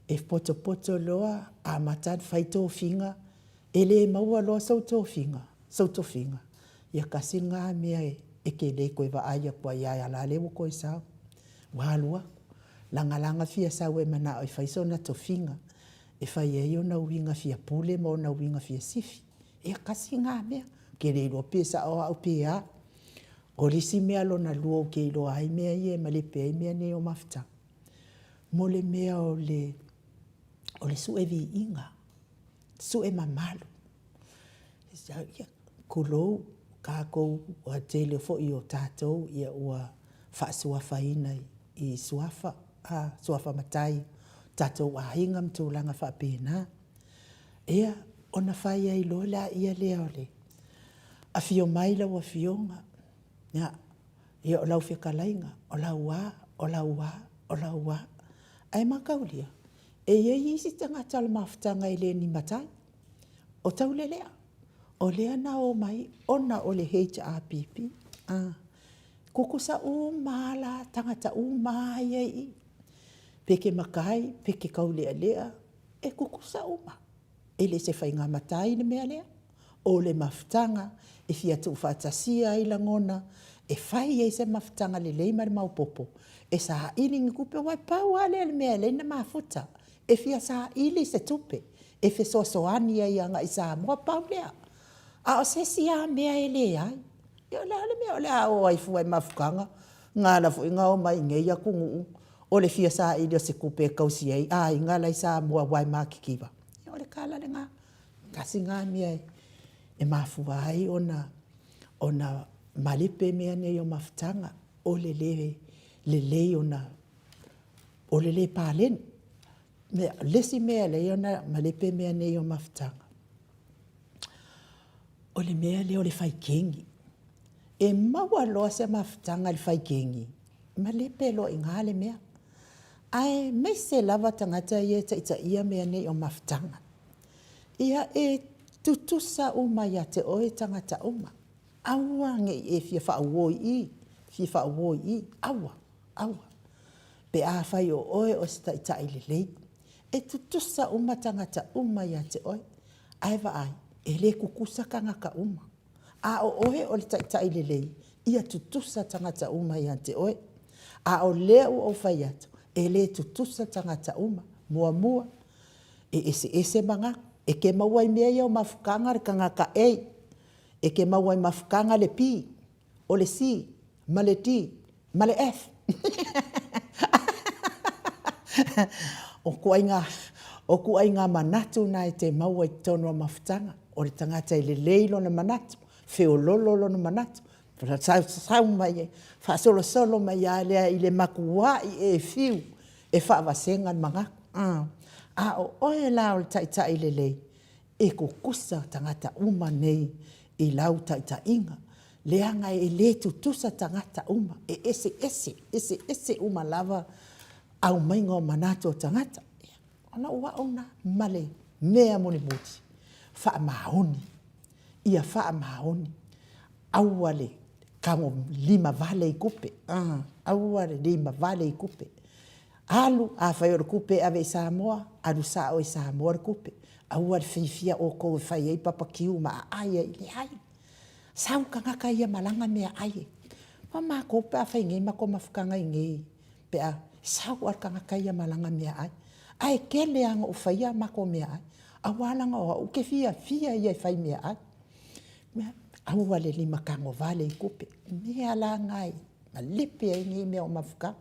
e potopoto loa amata ona fai tofiga, e le maua loa sou tofiga, sou tofiga, ia tasi lena mea e te le toe vaai atu ai lava o lea ua toe sau, ua alu atu. Leaga la na fia sau e manao e fai sona tofiga, e fai ai ona uiga fia pule ma ona uiga fia sifi. Ia tasi lena mea, ou te le iloa pe sao au pe a. O le isi mea lona lua ou te iloa ai mea ia e malepe ai mea nei o mafutaga, mo le mea o le sue viiga, sue mamalu. Tulou, tatou, o le tele foi o tatou ua faasuafaina i suafa, suafa matai, o tatou aiga ma tulaga faapena. Ia, ona fai ai loa lea o le afio mai lau Afioga, ia o lau fetalaiga, o lau a, o lau a, o lau a. Ae mataulia, e i ai isi tagata o le mafutaga e le ni matai, o taulelea, o lea na omai ona o le HRPP. Tutusa uma lava la tagata uma lava ia e i i, pe e te matai, pe e te taulealea, e tutusa uma. E le o se faiga matai le mea lea, o le mafutaga e fia tuufaatasia ai lagona, e fai ai se mafutaga lelei ma le maopoopo, e saili ni tupe, aua e pau lava lea o le mea e ala ai ona mafuta, e fia saili se tupe e fesoasoani ai agai i Samoa, pau lea. A o se isi lava mea e leai. Ia o le a le mea o le a o ai fua i mafutaga? Na ala foi ona omai i inei atunuu o le fia saili o se tupe e tausi ai aiga la e i Samoa aua e matitiva. Ia o le tala lena. Tasi lena mea e mafua ai ona malepe mea nei o mafutaga, o le le lelei ona, o le le paleni. O le isi mea e ala ai ona malepe mea nei o mafutaga, o le mea lea o le fai kegi. E maua loa se mafutaga i le fai kegi, malepe loa i ina le mea. Aemaise lava tagata ia e taitaia mea nei o mafutaga. Ia e tutusa uma ia te oe tagata uma, aua ne i e fia faauo i i, fia faauo i i, aua, aua. Pe afai o oe o se taitai lelei, e tutusa uma tagata uma ia te oe, ae vaai, e le tutusa tagata uma. A o oe o le taitai lelei, ia tutusa tagata uma ia te oe. A o lea ua ou fai atu, e le tutusa tagata uma. Muamua, e eseese manatu. E te maua i mea ia o mafutaga le tagata A, e te maua i mafutaga le B, o le C, ma le D, ma le F. O ituaiga, o ituaiga manatu na e te maua i totonu o mafutaga, o le tagata e lelei lona manatu, feololo lona manatu, sausau mai, faasolosolo mai lava lea i le matuai e fiu e faavasega le manatu. A o oe la o le taitai lelei, e tutusa tagata uma nei i lau taitaiga, leaga e le tutusa tagata uma, e eseese, eseese uma lava aumaiga o manatu o tagata. Ia, o lau au lena ma le mea mulimuli, faamaoni, ia faamaoni, aua le tagolimavale i tupe, aua le limavale i tupe. Alu, afai o le tupe e ave i Samoa, alu sao i Samoa le tupe. Aua le fiafia outou e fai ai papakiu ma aai ai, leai. Sau tagata ia malaga meaai. O matou pe a fai nei matou mafutaga i inei pe a sau lava le tagata ia malaga meaai. Ae tele lava ina ou faia a matou meaai, aua leaga o au ou te fiafia ia e fai meaai. Aua le limatagovale i tupe, o mea la na e malepe ai nei mea o mafutaga.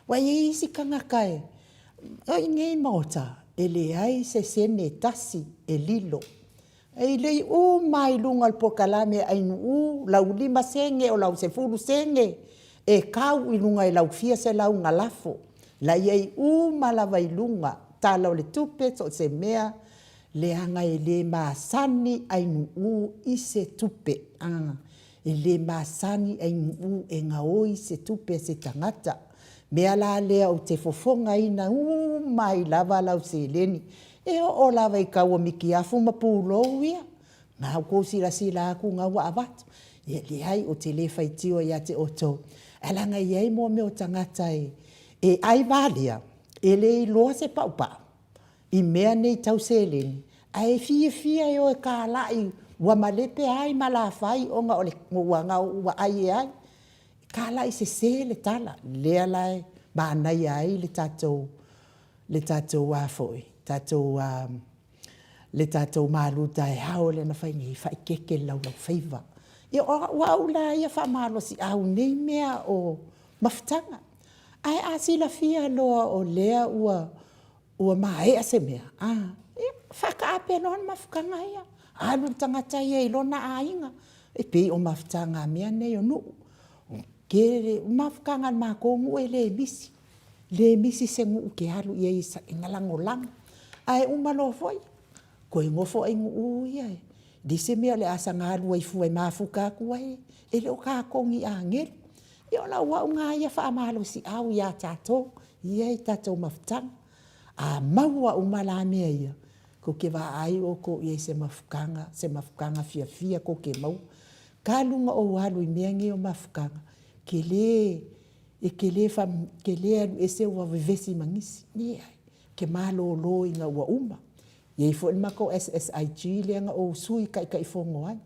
Aua e i ai isi tagata e i nei Maota, e leai se sene e tasi e lilo. E lei uma lava i luga o le polokalame a Ainuu lau 5 sene o lau 10 sene e tau i luga i lau fia selau na lafo. La e i ai uma lava i luga, Tala o le Tupe, so o se mea, leaga e le masani Ainuu i se tupe. E le masani Ainuu e gaoi se tupe a se tagata. O le mea la lea ou te fofogaina uma ai lava lau seleni. E oo lava i kau o Mikiafu ma Pulou ia, na ua tou silasila atu na ua avatu. Ia leai ou te le faitio ia te outou, ae leaga e i ai mo mea o tagata e ai valia, e le iloa se paupau i mea nei tau seleni, ae fiafia e o e kalai ua malepe ai malafai ona o le ua ai e ai. Kalai sese le tala, lea la e manaia ai le tatou le tatou a foi, tatou le tatou malu taeao lea na fai nei, faaeteete le laulaufaiva. Ia o au la ia faamalosiau i nei mea o mafutaga. Ae a silafia loa o lea ua ua maea se mea, a, ia faataape loa le mafutaga ia, alu le tagata ia i lona aiga, e pei o mafutaga a mea nei o nuu. O mafutaga a le matou nuu e le misi, le misi se nuu e te alu i ai e lagolago. Ae uma loa foi, toe nofo aiguu ia, e leai se mea o le a saga alu ai fua e mafuta atu ai, e le o tatou ni agelu. Ia o lau au lena ia faamalosiau ia tatou e i ai tatou mafutaga. A maua uma la mea ia, tou te vaai outou i ai i se mafutaga, se mafutaga fiafia tou te maua. Talu ona ou alu i mea nei o mafutaga, tele, e te le alu ese ua vevesi ma nisi, leai, ou te malolo ina ua uma. E i ai foi le matou SSIG lea na ou sui Taitaifono ai,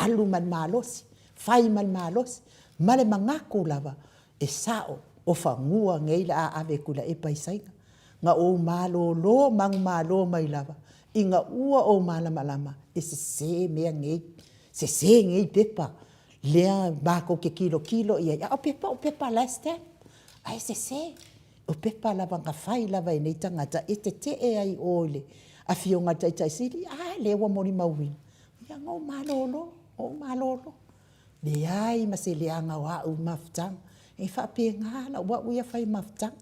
alu ma le malosi, fai ma le malosi, ma le manatu lava e sao o fanua nei o le a ave e Tuilaepa i Saina. Na ou malolo manumalo mai lava ina ua ou malamalama e sese mea nei, sese nei pepa lea matou te tilotilo i ai, a o pepa o pepa la e stamp, ae sese. O pepa lava na fai lava e nei tagata e tetee ai i o i le Afioga i le Taitai Sili, a lea ua molimauina. Ia na ou malolo, ou malolo, leai ma se leaga o au i mafutaga. E faapena lau au ia fai i mafutaga.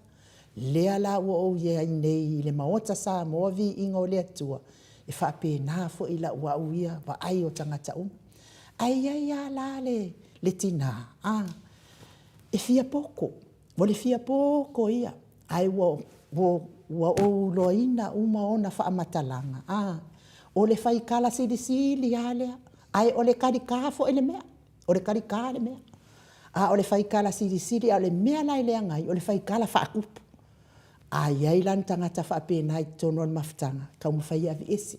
Lea la ua ou i ai nei i le Maota Samoa, viiga o le Atua, e faapena foi lau au ia vaai o tagata uma. Ae i ai lava la le tina, e fia poto, o le fia poto ia, ae ua ou iloaina uma ona faamatalaga, o le faitala silisili lava lea, ae o le talita foi le mea, o le talita le mea. A o le faitala silisili, a o le mea la e leaga ai, o le faitala faatupu. A i ai la ni tagata faapena i totonu o le mafutaga, taumafai e aveese,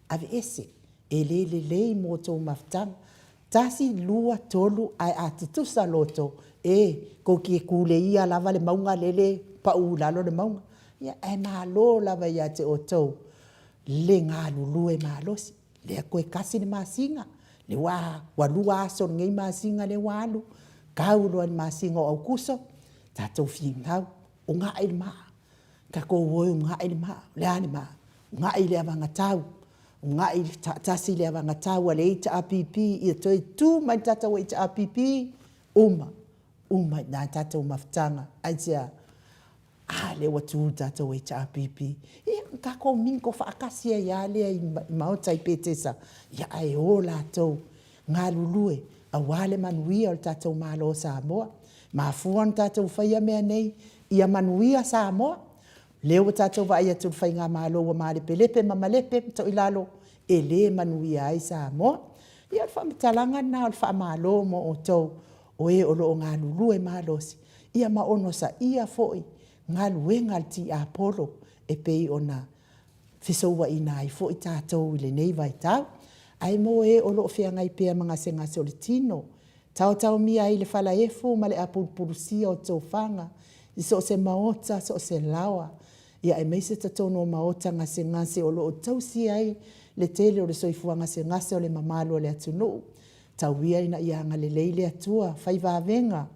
aveese, e le lelei mo tou mafutaga. Tasi, lua, tolu, ae a tutusa loto, e, tou te tuleia lava le mauga lele e pau i lalo le mauga. Ia, ae malo lava ia te outou le galulue malosi. Lea toe tasi le masina, lea ua lua aso o lenei masina lea ua alu, tau loa i le masina o Aokuso, tatou finau, uunai le maa, tatou o e uunai le maa. O le a le maa? Uunai le anavatau, uunai faatasi le anavatau a le HRPP ia toe tu mai le tatou HRPP, uma, uma i ina le tatou mafutaga. Aisea? A lea ua tu le tatou HRPP, ia ona tatou mingle faatasi ai lava lea i maota i Petesa, ia ae o latou galulue aua le manuia o le tatou Malo o Samoa. E mafua ona tatou faia mea nei, ia manuia Samoa. O lea ua tatou vaai atu i le faigamalo ua malepelepe ma malepe ma toilalo, e le manuia ai Samoa. Ia o le faamatalaga lena o le faamalo mo outou o e o lo o galulue malosi, ia ma onosaia foi galuega a le tiapolo e pei ona fesouaina ai foi tatou i lenei vaitau. Ae mo e o lo o feagai pea ma gasegase o le tino, taotaomia ai i le falaefu ma le apulupulusia o tofaga i so o se maota, so o se laoa, ia aemaise totonu o maota gasegase o lo o tausia ai le tele o le soifua gasegase o le mamalu o le atunuu. Tau ia ina ia agalelei le Atua, fai vavega,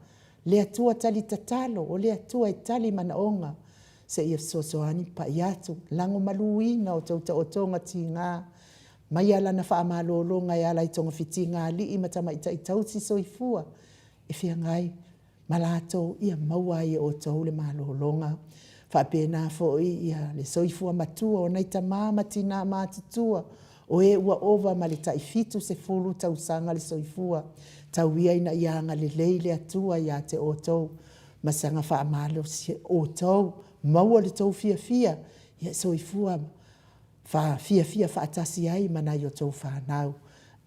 le Atua tali tatalo, o le Atua e tali manaoga, seia fesoasoani pai atu, lagomaluina o tou taotoga tiga, maia Lana faamalologa e ala i togafitiga a alii ma tamaitai tausi soifua e feagai ma latou ia maua ai e outou le malologa. Faapena foi le soifua matua o nai tama ma tina matutua o e ua ova ma le tai 70 tausaga le soifua. Tau ia ina ia agalelei le Atua ia te outou ma saga faamalosi outou, maua lo outou fiafia, ia soifua. Faafiafia faatasi ai ma nai o tou fanau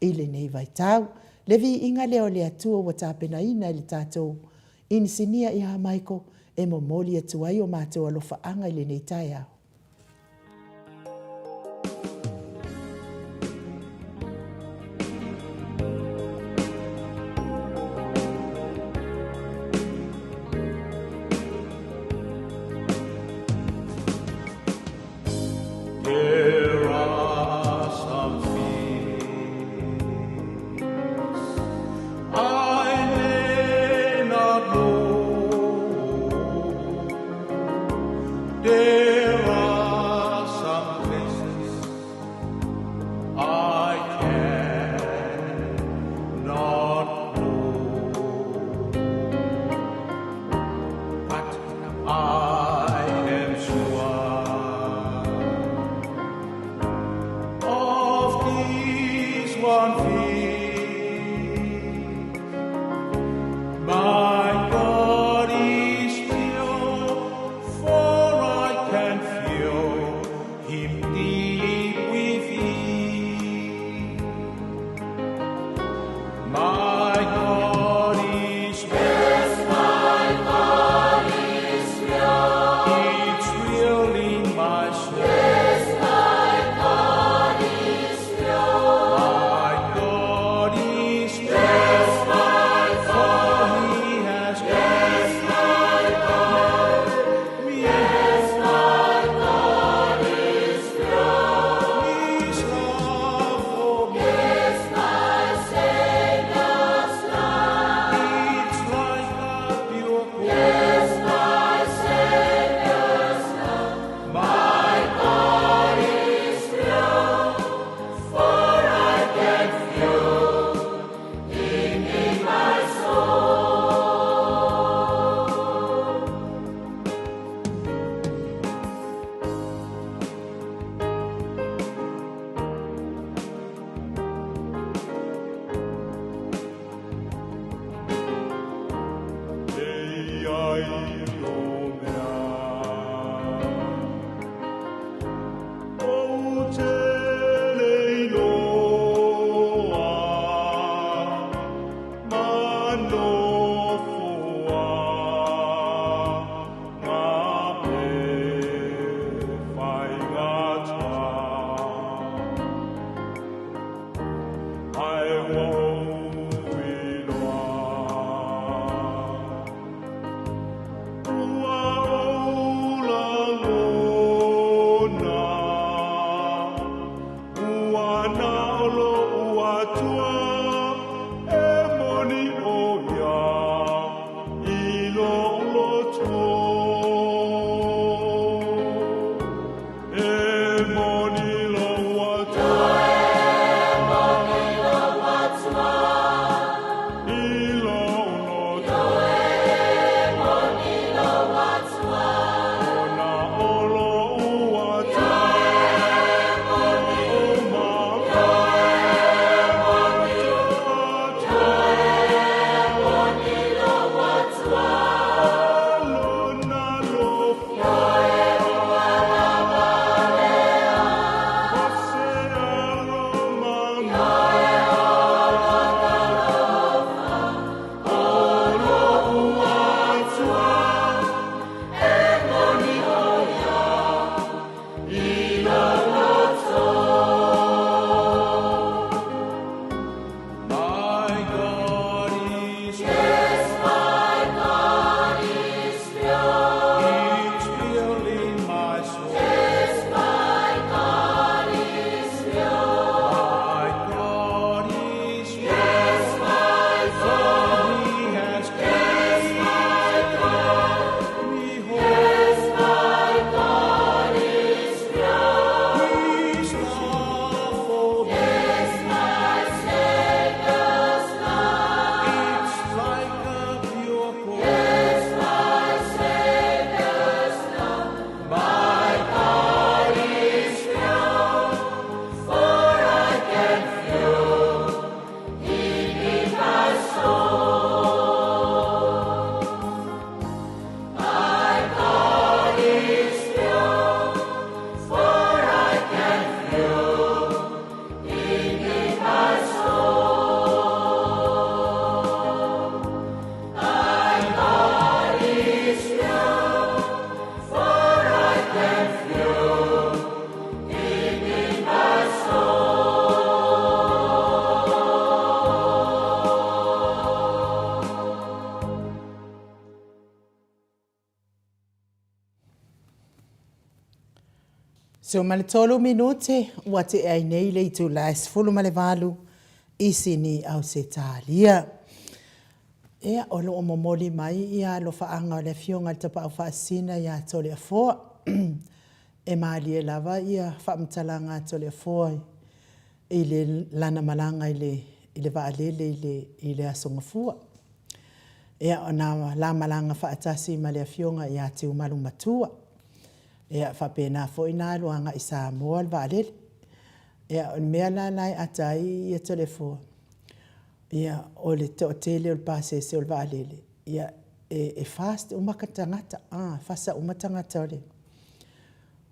i lenei vaitau. Le viiga lea o le Atua ua tapenaina e le tatou Inisinia ia Michael e momoli atu ai o matou alofaaga i lenei taeao. There are some things I may not know. There are some places I cannot go. But I am sure of this one thing. My God is real, for I can feel Him deep within. My God is real. Yes, my God is real. It's real in my soul. Yes, my God is real. My God is real. Yes, my God. For He has yes, my God. Yes, my God is real. His love for me. Yes, my Savior's love. It's like a pure gold. Yes, my Savior's love. My God is real, for I can feel Him in my soul. 13 minute ua tea ai nei le itula e 18 i Sini, Ausetalia. Ia, o lo o momoli mai ia alofaaga o le Afioga i le Tapaau Faasisina ia Toleafoa. E malie lava ia faamatalaga a Toleafoa i le lana malaga i le i le vaalele i le i le Aso Gafua. Ia, na la malaga faatasi ma le Afioga ia Tiumalu Matua. Ia, faapena foi ona alu agai i Samoa le vaalele. Ia, o le mea la la e ata ai Toleafoa, ia, o le toatele o le pasese o le vaalele, ia, e fast uma tagata, fasa uma tagata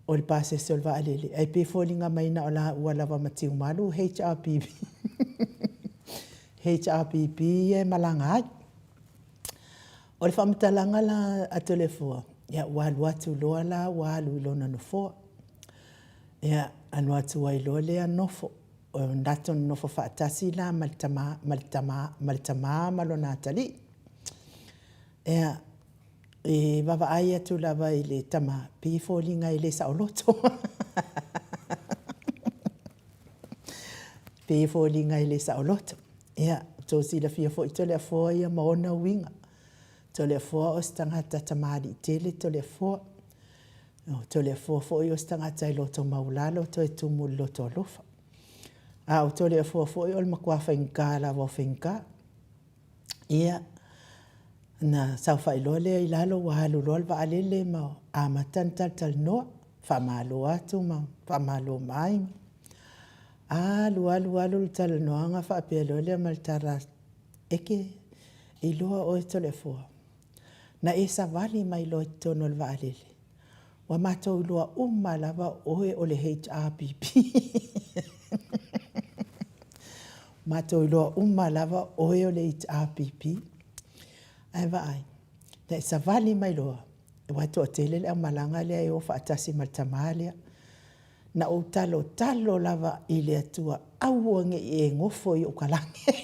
o le pasese o le vaalele, ae pei e foliga mai na o laua lava ma Tiumalu HRPP, HRPP ia e malaga ai. O le faamatalaga la a Toleafoa, ia ua alu atu loa la ua alu i lona nofoa. Ia, alu atu ai loa lea nofo, o latou nonofo faatasi la ma le tama, ma le tama, ma le tama ma lona atalii. Ia, e vaavaai atu lava i le tama, pei e foliga e le saoloto. Pei e foliga e le saoloto. Ia, tou silafia foi Toleafoa ia ma ona uiga. Toleafoa o se tagata tamalii tele Toleafoa. O Toleafoa foi o se tagata e loto maualalo toe tumu i le loto alofa. A o Toleafoa foi o le matua faigata lava o faigata. Ia, ona saofai loa lea i lalo ua alu loa le vaalele ma amata ona talatalanoa, faamalo atu ma faamalo mai. Alu alu alu le talanoaga faapea loa lea ma le tala, e te iloa oe Toleafoa, na e savali mai loa i totonu o le vaalele, ua matou iloa uma lava o oe o le HRPP. Matou iloa uma lava o oe o le HRPP. Ae vaai, na e savali mai loa, aua e toatele le aumalaga lea e o faatasi ma le tama lea. Na ou talotalo lava i le Atua, aua ne i e nofo i ou kalani.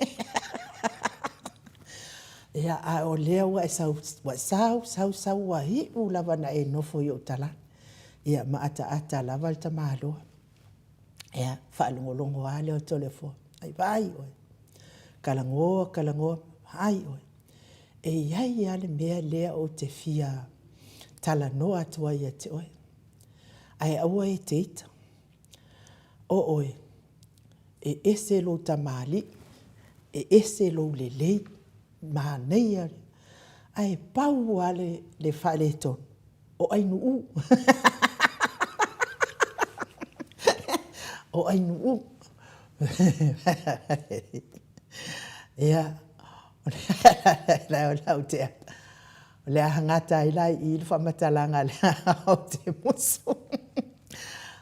Ia, a o lea ua e sau, ua e sau, sau, sau, ua iu lava ina e nofo i ou talane. Ia, ma ataata lava le tamaloa. Ia, faalogologo lava lea o Toleafoa, ai vaai oe, talanoa, talanoa, vaai oe. E i ai lava le mea lea ou te fia talanoa atu ai ia te oe, ae aua e te ita. O oe, e ese lou tamalii, e ese lou lelei, manaia, ae pau lava le faaletonu, o Ainuu. O Ainuu. Ia, o le a gata ai la i i le faamatalaga lea ou te musu.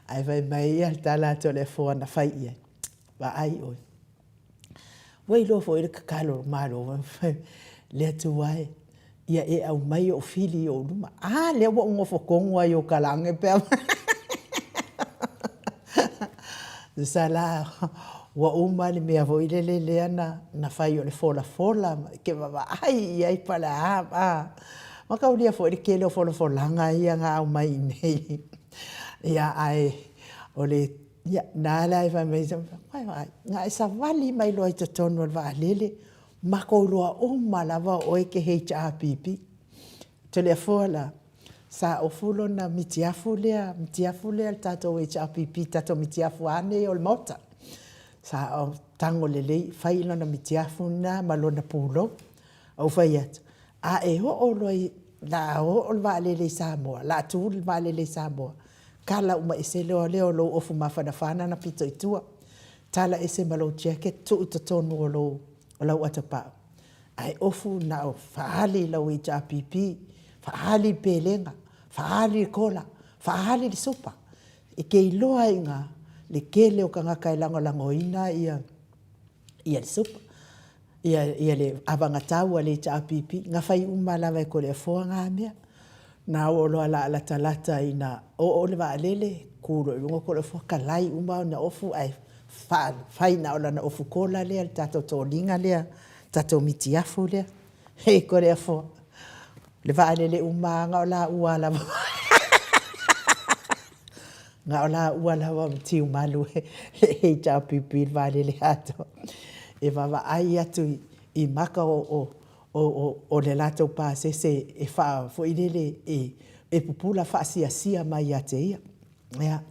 Ae fai mai ia le tala a Toleafoa na fai i ai, vaai oe, ua iloa foi le tatalo a le Malo, le Atua e, ia e aumai ou fili i ou luma. A lea ua ou nofo tonu lava i ou kalage pe a Tusa la ua uma le mea foi lele lea na fai o le folafola e te vaavaai i ai po o le a a. Mataulia foi le tele o folafolaga ia na aumai i inei. Ia ae o le na la e fai mai ai, na e savali mai loa i totonu o le vaalele, matou iloa uma lava o oe e te HRPP. Toleafoa la, sa ofu lona mitiafu lea, mitiafu lea le tatou HRPP, tatou mitiafu lava nei o le Maota. Sa tago lelei fai lona mitiafu lena ma lona pulou. Ou fai atu, a e oo loa i, la oo le vaalele i Samoa, la tu le vaalele i Samoa, tala uma ese loa lea o lou ofu mafanafana na pito i tua, tala ese ma lou jacket tuu i totonu o lou o lau atapau, ae ofu na o faaali i lau HRPP, faaali le pelega, faaali le kola, faaali le supa, e te iloa ai i ina le tele o tagata e lagolagoina ia le supa, ia le avagatau a le HRPP. Na fai uma lava e Toleafoa na mea. Na oo loa o le a latalata ina oo le vaalele, tu loa i luga Toleafoa talai uma ona ofu ae fai na o lana ofu kola lea, le tatou toniga lea, le tatou mitiafu lea. Hei Toleafoa, le vaalele uma lava na o laua lava. Na o laua lava ma Tiumalu le HRPP le vaalele atoa e vaavaai atu i maka o le latou pasese e faa foi lele e pupula faasiasia mai ia te ia. Ia,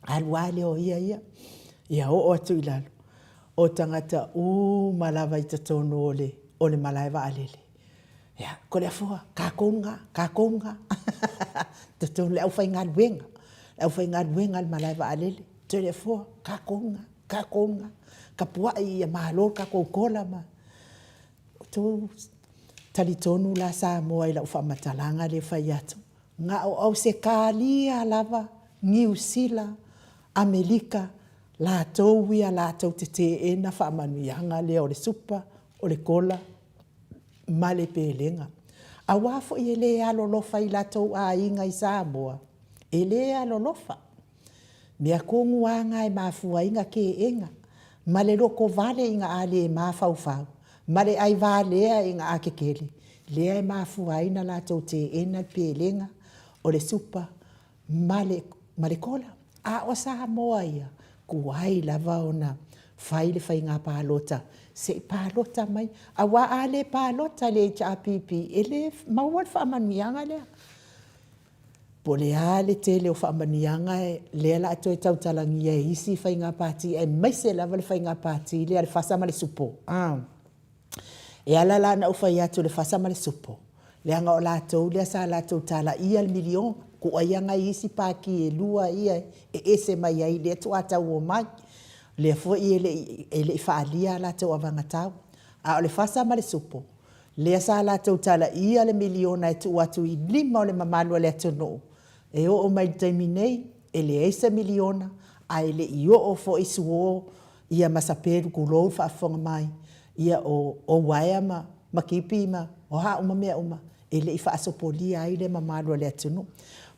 alu lava lea o ia ia oo atu i lalo, o tagata uma lava i totonu o le malae vaalele, ia, Toleafoa, tatou lena, tatou lena, totonu le aufaigaluega, le aufaigaluega a le malae vaalele, Toleafoa, tatou lena, tatou lena, tapuai ia malo le tatou kola. Outou talitonu la Samoa i lau faamatalaga lea e fai atu, na o Ausetalia lava, Niu Sila, Amerika, latou ia latou te teena faamanuiaga lea o le supa, o le kola ma le pelega. Aua foi e le alolofa i latou aiga i Samoa, e le alolofa. O mea tonu lava na e mafua ai ona teena ma le lotovale ina a le mafaufau ma le aivalea ina a tetele, lea e mafua ai ona latou teena le pelega, o le supa ma le kola. A o Samoa ia, tuai lava ona fai le faiga palota se i palota mai, aua a le palota i le HRPP, e le maua le faamanuiaga lea. Po o le a le tele o faamanuiaga lea o le a toe tautalagia e isi faiga pati aemaise lava le faiga pati lea a le FAST ma le SUPO. E ala la ona ou fai atu i le FAST ma le SUPO, leaga o latou lea sa latou talaia le miliona, tuuaia nai isi pati e lua ia e ese mai ai i lea tuua tau omai. O lea foi e le i faaalia a latou avagatau. A o le FAST ma le SUPO, lea sa latou talaia le miliona e tuu atu i lima o le mamalu o le atunuu, e oo mai i le taimi nei, e leai se miliona, ae le i oo foi suo ia ma sapelu tulou le faafofoga mai, ia o uaea ma tipi ma o a uma mea uma, e le i faasopolia ai le mamalu o le atunuu.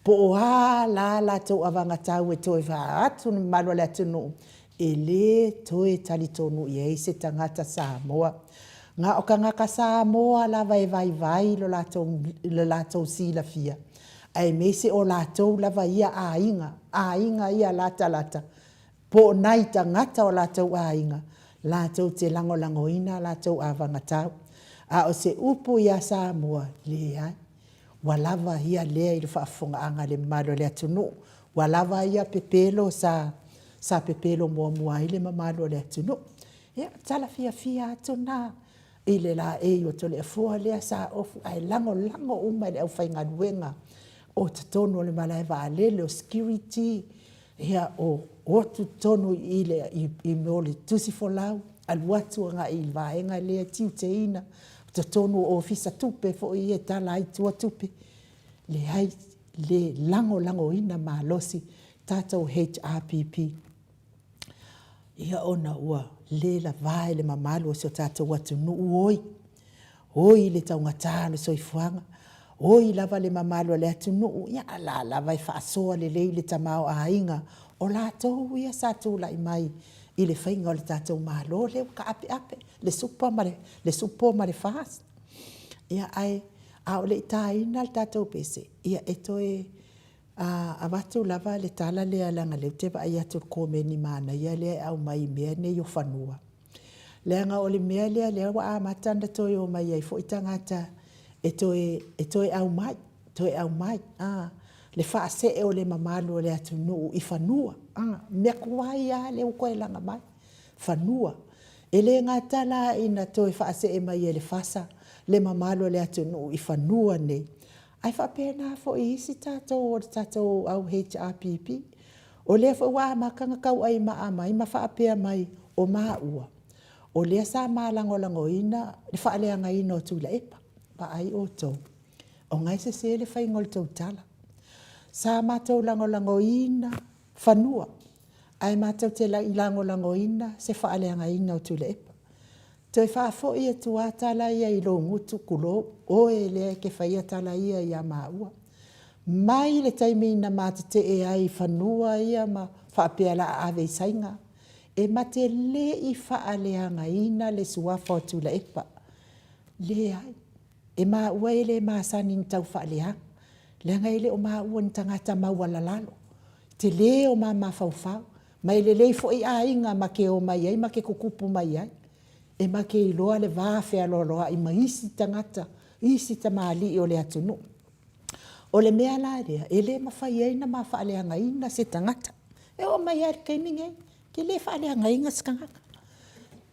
Po o a la a latou avagatau e toe avatu i le mamalu o le atunuu, e le toe talitonu i ai se tagata Samoa. Na o tagata Samoa lava e vaivai lo latou silafia, aemaise o latou lava ia aiga, aiga ia latalata, po o nai tagata o latou aiga latou te lagolagoina a latou avagatau. A o se upu ia Samoa, leai, ua lava ia lea i le faafofogaaga a le mamalu o le atunuu, ua lava ia pepelo sa pepelo muamua ai le mamalu o le atunuu. Ia, o le tala fiafia atu lena i le laei o Toleafoa lea sa ofu ae lagolago uma e le aufaigaluega o totonu o le malae vaalele, o security, ia o o atu i totonu i mea o le tusifolau, alu atu agai i le vaega lea e tiuteina, o totonu o Ofisa Tupe foi ia e tala ai i tua tupe, leai le lagolagoina malosi tatou HRPP ia ona ua le lava e le mamalu o si o tatou atunuu, oi, oi i le taugata o le soifuaga, oi lava le mamalu o le atunuu, ia a o la e lava e faasoa lelei le tamaoaiga o latou ia sa tulai mai i le faiga o le tatou Malo lea ua taapeape le SUPO ma le FAST. Ia, ae a o le i taina le tatou pese, ia e toe avatu lava le tala lea leaga o lea ou te vaai atu i le komeni manaia lea e aumai i mea nei o fanua, leaga o le mea lea o lea ua amata ona toe omai ai foi tagata e toe aumai, toe aumai, le faasee o le mamalu o le atunuu i fanua, mea tuai lava lea ua toe laga mai, fanua. E le gata la ina toe faasee mai e le FAST le mamalu o le atunuu i fanua nei, ae faapena foi i isi tatou o le tatou au HRPP. O lea foi ua amata ona tauaimaa mai ma faapea mai, o maua, o lea sa ma lagolagoina le faaleagaina o Tuilaepa. Vaai outou, o lena e sese le faiga o le tou tala. Sa matou lagolagoina fanua, ae matou te le i lagolagoina se faaleagaina o Tuilaepa. Toe faafoi atu lava tala ia i lou gutu, tulou, oe lea e te faia tala ia ia maua. Mai le taimi na ma tetee ai i fanua ia ma faapea o le a ave i Saina, e ma te le i faaleagaina le suafa o Tuilaepa, leai. E maua e le masani i ni tau faaleaga, leaga e le o maua o ni tagata maualalalo. Tele o ma mafaufau, ma e lelei foi aiga ma ke omai ai ma ke tutupu mai ai, e ma ke iloa le va fealoaloai ma isi tagata, isi tamalii o le atunuu. O le mea la lea, e le mafai ai ona ma faaleagaina se tagata. E oo mai lava i le taimi lenei, e te le faaleagaina se tagata.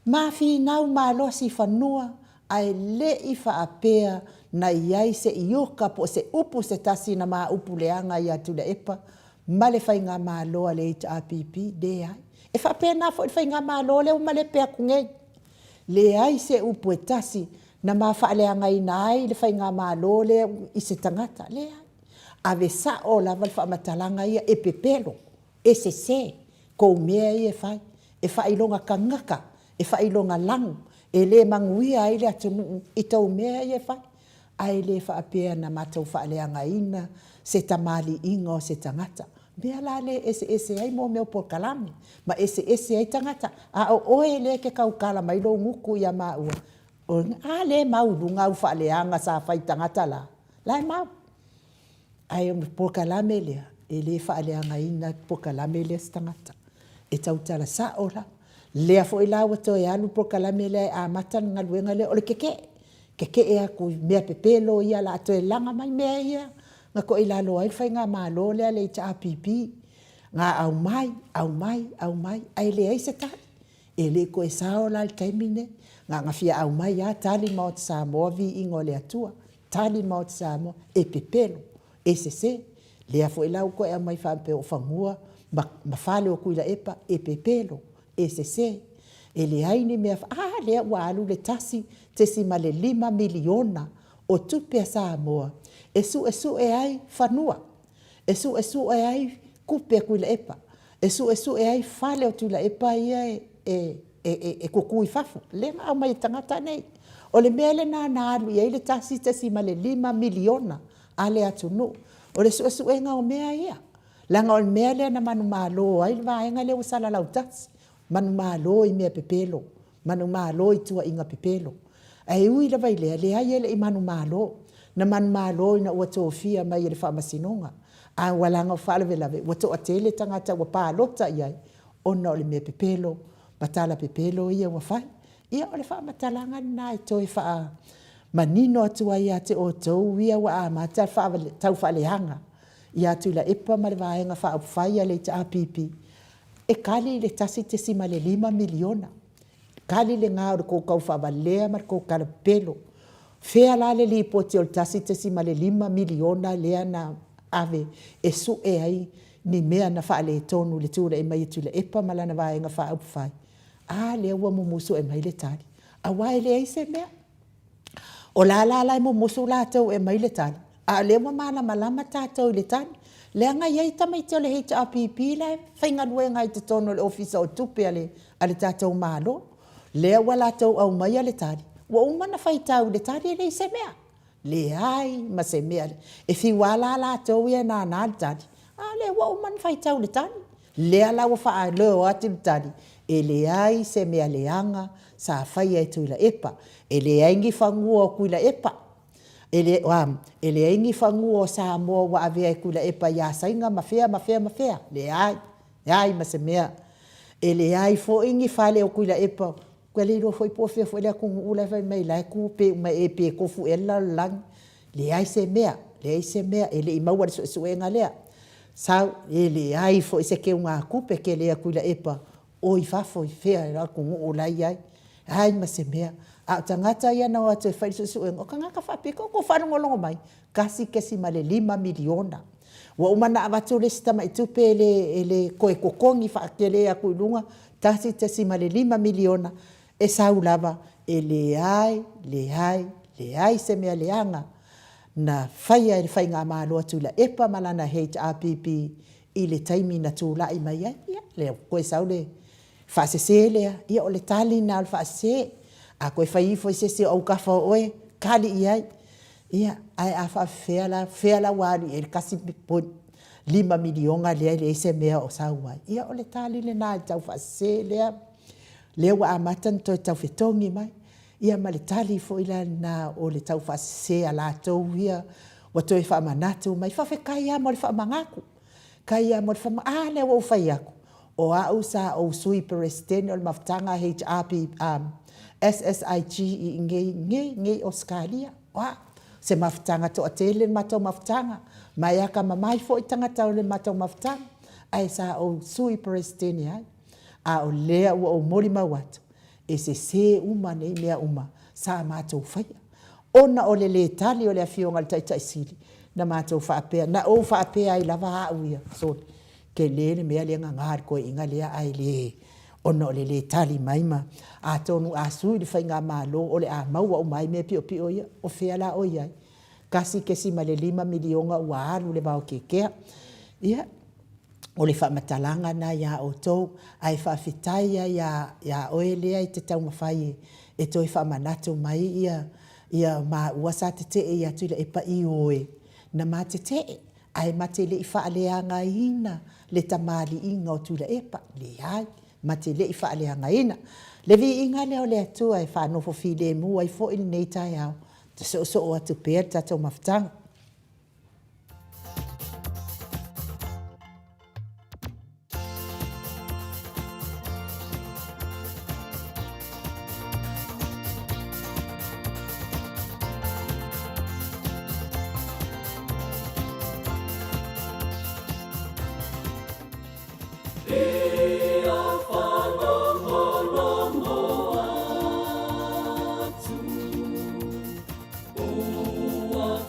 Ma finau malosi i fanua ae le i faapea na i ai se ioka po o se upu se tasi na ma upu leaga ai ia Tuilaepa ma le faigamalo a le HRPP, leai. E faapena foi i le faigamalo lea ua malepe atu nei, leai se upu e tasi na ma faaleagaina ai le faigamalo lea i se tagata, leai. Ave sao lava le faamatalaga ia, e pepelo, e sese tou mea ia e fai, e faailoga tagata, e faailoga lanu, e le manuia ai le atunuu i tou mea ia e fai. Ae le faapea na matou faaleagaina se tamaliiga o se tagata. O le mea la lea e eseese ai mea o polokalame ma eseese ai tagata. A o oe lea e te tautala mai lou gutu ia maua, a lea e mau i luga au faaleaga sa fai i tagata la? La e mau. Ae o le polokalame lea, e le faaleagaina le polokalame lea se tagata. E tautala sao lava. Lea foi la ua toe alu le polokalame lea e amata le galuega lea, o le tetee, tetee atu i mea pepelo ia o le a toe laga mai mea ia na toilalo ai le faigamalo lea a le HRPP, na aumai, aumai, aumai, ae leai se tali. E le toe sao la le taimi lenei, na ona fia aumai lava tali le Maota Samoa, viiga o le Atua, tali le Maota Samoa, e pepelo, e sese. Lea foi la ua toe aumai faapea o fanua ma fale o Tuilaepa, e pepelo, e sese, e leai ni mea, a lea ua alu le $1.5 miliona o tupe a Samoa e suesue ai fanua, e suesue ai tupe a Tuilaepa, e suesue ai fale o Tuilaepa ia e tutu i fafo, lea na aumai e tagata nei. O le mea lena na alu i ai le $1.5 miliona a le atunuu, o le suesuega o mea ia, leaga o le mea lea na manumalo ai le vaega lea ua salalau tasi, manumalo i mea pepelo, manumalo i tuuaiga pepelo. Ae ui lava i lea, e leai e le i manumalo, na manumalo ina ua tofia mai e le Faamasinoga, ae ua leaga o faalavelave ua toatele tagata ua palota i ai ona o le mea pepelo ma tala pepelo ia ua fai. Ia o le faamatalaga lena e toe faamanino atu ai ia te outou ia ua amata le taufaaleaga ia Tuilaepa ma le Vaega Faaupufai a le HRPP, e kali le $1.5 miliona. Tali lena o le tou tau faavalea ma le tou tala pepelo. O fea la le lipoti o le $1.5 miliona lea na ave e sue ai ni mea na faaletonu i le tulai mai o Tuilaepa ma lana Vaega Faaupufai? A lea ua mumusu e aumai le tali, aua e leai se mea. O la la e mumusu latou e aumai le tali, a o lea ua malamalama tatou i le tali. Leaga e i ai tamaiti o le HRPP la e faigaluega ai i totonu o le Ofisa o Tupe a le tatou Malo, lea ua latou aumaia le tali, ua uma ona faitau i le tali e leai se mea, leai ma se mea. E fiu lava la latou ia e nana le tali, a o lea ua uma ona faitau i le tali. Lea la ua faaleo atu le tali, e leai se mea leaga sa faia e Tuilaepa, e leai ni fanua o Tuilaepa, e leai ni fanua o Samoa ua avea e Tuilaepa ia Saina ma fea ma fea ma fea, leai, leai ma se mea. E leai foi ni fale o Tuilaepa, ua le iloa foi po o fea foi le atunuu la e fai mai la e tu pe uma ea pe tofu ea le lalolagi. Leai se mea, leai se mea, e le i maua i le suesuega lea. Sau, e leai foi se teugatupe tele a Tuilaepa o i fafo i fea i le atunuu la e i ai, leai ma se mea. A o tagata ia na o atu e fai le suesuega, o tagata faapitoa. Ua outou faalogologo mai, $1.5 miliona. Ua uma ona avatu le isi tamai tupe e le toe totogi faatele atu i luga, $1.5 miliona, e sau lava e leai, leai, leai se mea leaga na faia e le faigamalo a Tuilaepa ma lana HRPP i le taimi na tulai mai ai. Ia, lea ua toe sau le faasese lea, ia o le tali lena o le faasese. A toe fai ifo i se isi o autafa o oe, tali i ai. Ia, ae a faapefea la, o fea la ua alu i ai le $1.5 miliona lea e leai se mea o sau ai? Ia o le tali lena i le taufaasese lea, lea ua amata ona toe taufetogi mai, ia ma le tali foi la lena o le taufaasese a latou ia ua toe faamanatu mai. Faafetai lava mo le faamanatu. Tai a mo le fama, a lea ua ou fai atu, o au sa ou sui Peresetene o le mafutaga HRP, SSIG i inei, nei, nei Ausetalia. O a? Se mafutaga toatele le matou mafutaga, ma e atamamai foi tagata o le matou mafutaga, ae sa ou sui Peresetene ai. A o lea ua ou molimau atu, e sese uma nei mea uma sa matou faia, ona o le lē tali o le Afioga i le Taitai Sili, na matou faapea, na ou faapea ai lava au ia, sole, tele le mea lea na na e le toeaina lea ae le, ona o le lē tali mai ma, atonu a sui le faigamalo o le a maua uma ai mea piopio ia. O fea la o i ai? $1.5 miliona ua alu i le vaotiatia. Ia, o le faamatalaga lena ia outou, ae faafetai lava ia oe lea e te taumafai e toe faamanatu mai maua sa tetee ia Tuilaepa. Ioe, na ma tetee, ae ma te le i faaleagaina le tamaliiga o Tuilaepa, leai, ma te le i faaleagaina. Le viiga lea o le Atua e faanofo filemu ai foi lenei taeao, ta soosoo atu pea le tatou mafutaga. Ia faalogologo atu, ua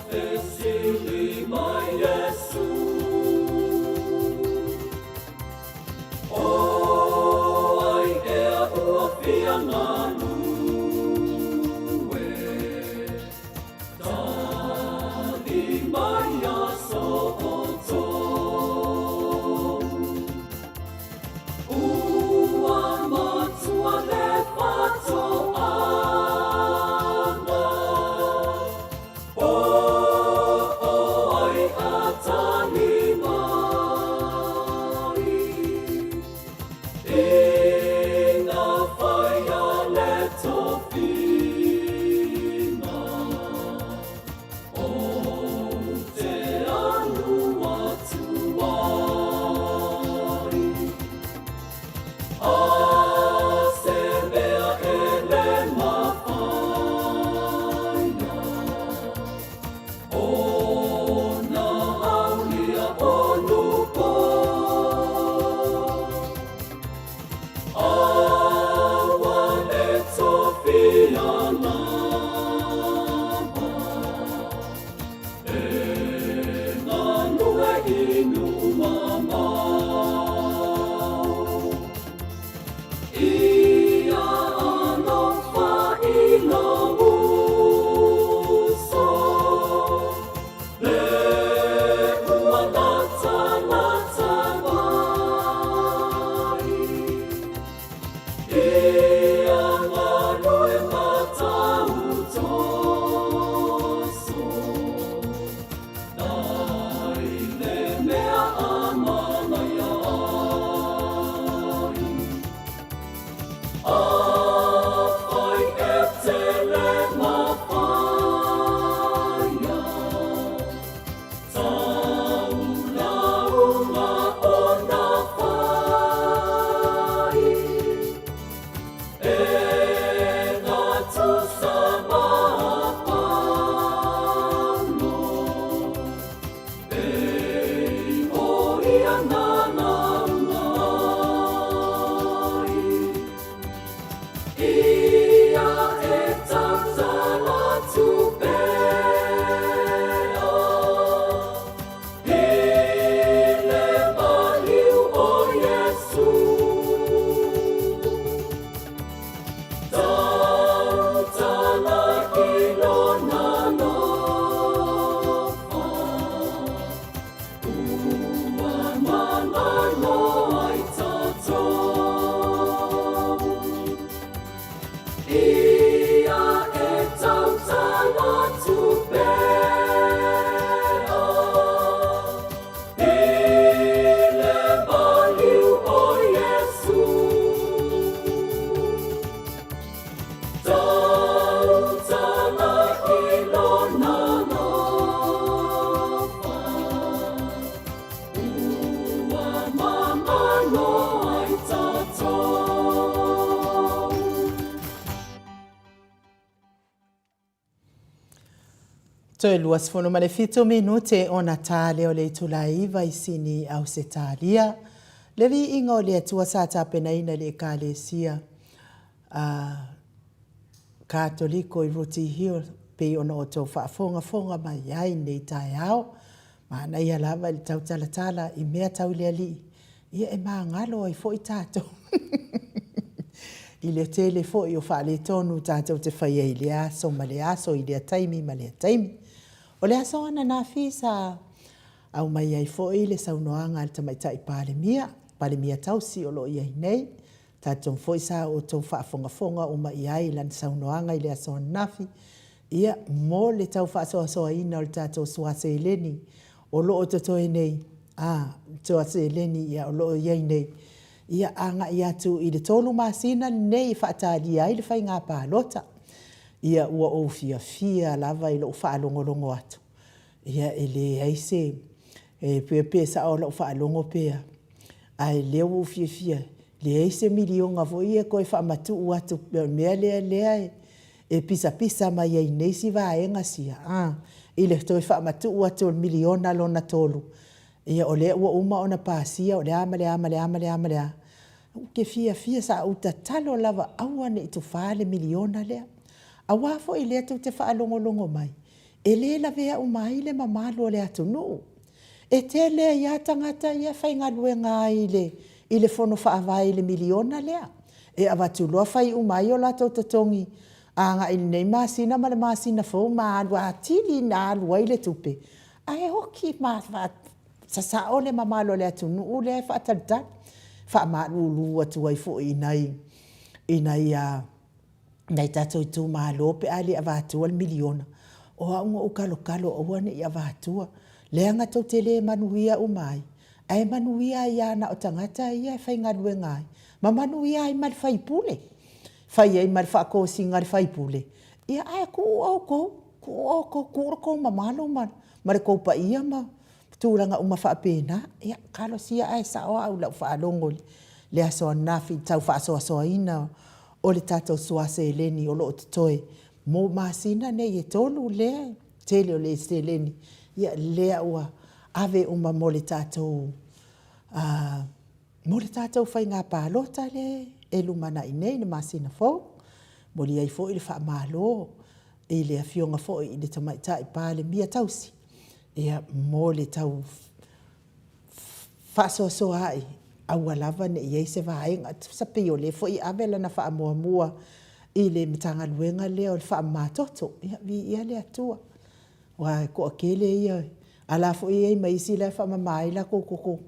Toe 27 minute ona ta lea o le itula e 9 i Sini, Ausetalia. Le viiga o le Atua sa tapenaina e le Ekalesia a Katoliko i Rooty Hill pei ona outou faafogafoga mai ai i lenei taeao. Manaia lava i le tautalatala i mea tau i le Alii, ia e magalo ai foi tatou i le tele foi o faaletonu tatou te faia i lea aso ma lea aso, i lea taimi ma lea taimi. O le aso ananafi sa aumai ai foi le saunoaga a le Tamaitai Palemia, Palemia tausi o lo o i ai nei. Talitonu foi sa outou faafogafoga uma i ai i lana saunoaga i le aso ananafi, ia, mo le tau faasoasoaina o le tatou sua seleni o lo o totoe nei, a, sua seleni ia o lo o i ai nei, ia agai atu i le 3 masina lenei e faatalia ai le faiga palota. Ia ua ou fiafia lava i lou faalogologo atu, ia e leai se, e pei e sao lau faalogo pe a, ae o lea ua ou fiafia, leai se miliona foi lea e toe faamatuu atu o le mea lea e pisapisa mai ai nei isi vaega sia, i le toe faamatuu atu o le miliona lona 3, ia o lea ua uma ona pasia o le a ma le a ma le a ma le a. Ou te fiafia, sa ou tatalo lava aua ne i tufa le miliona lea. Aua foi o lea tou te faalogologo mai, e le lavea uma ai le mamalu o le atunuu. E tele ai lava tagata ia e faigaluega ai i le fono faavae i le miliona lea. E avatu loa fai uma ai o latou totogi agai i lenei masina ma le masina fou ma alu atili ina alu ai le tupe, ae oti ma sasao le mamalu o le atunuu lea e faatalitali. E faamalulu atu ai foi i nai tatou itumalo pe a le avatua le miliona, o au na ou talotalo aua ne i avatua, leaga tou te le manuia uma ai, ae manuia ai lava na o tagata ia e faigaluega ai, ma manuia ai ma le sui usufono, fai ai ma le faatosina a le sui usufono, ae tuu outou, tuu outou, tuu lo outou mamalu ma le tou paia ma tulaga uma faapena. Ia talosia ae sao au i lau faalogo i le aso ananafi i le tau faasoasoaina o le tatou sua seleni o lo o totoe mo masina nei e 3 lea e tele o le seleni lea ua ave uma mo le tatou faiga palota lea e lumanai nei i le masina fou. E momoli ai foi le faamalo i le Afioga foi i le Tamaitai Palemia tausi mo le tau faasoasoaai, aua lava ne i i ai se vaega, tusa pei o lea foi e ave lana faamuamua i le Matagaluega lea o le Faamamatoto. Ia viia le Atua, aua e toatele ia, a o la e foi e i ai ma isi la e faamama ai latou toto.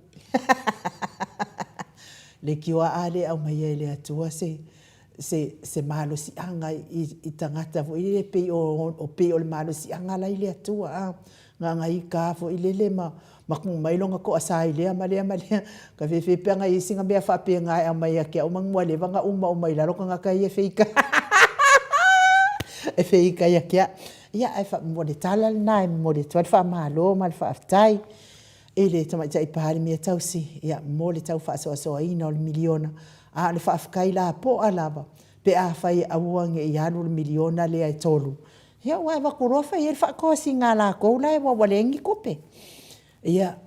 Leitioa a le aumaia e le Atua se malosiaga i tagata foi ia pei o le malosiaga la e i le Atua, a, na ona ita lava foi lele ma tuu mai lona toasa i lea ma lea ma lea. Ta fefe pe ana i ai sina mea faapena e aumai ia te au manu ua leva ona uma uma i lalo tagata ia e feita e feita ia te au. Ia, ae o le tala lena e momoli atu ai le faamalo ma le faafetai i le Tamaitai Palemia tausi mo le tau faasoasoaina o le miliona, a o le faafetai lapoa lava pe afai e aua ne i alu le miliona lea e 3, ia aua e avatu loa fai ai le faatosina a latou la ua leai ni tupe. Ia,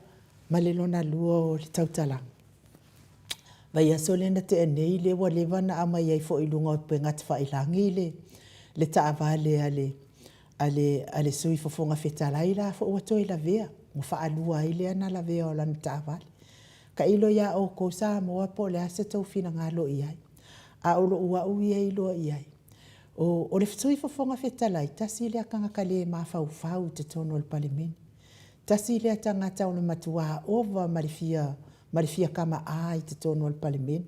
ma le lona lua o le tautalaga, vaiaso lea na tea nei lea ua leva ona aumai ai foi i luga o upega tafailagi le taavale a le Sui Fofoga Fetalai la foi ua toe lavea, ua faalua ai lea ona lavea o lana taavale. Tailo ia outou Samoa po o le a se tou finagalo i ai, a o lou au ia iloa i ai, o le Sui Fofoga Fetalai, tasi lea tagata le mafaufau i totonu o le Palemene. Tasi lea tagata o le matua ova ma le fia tama a i totonu o le Palemene.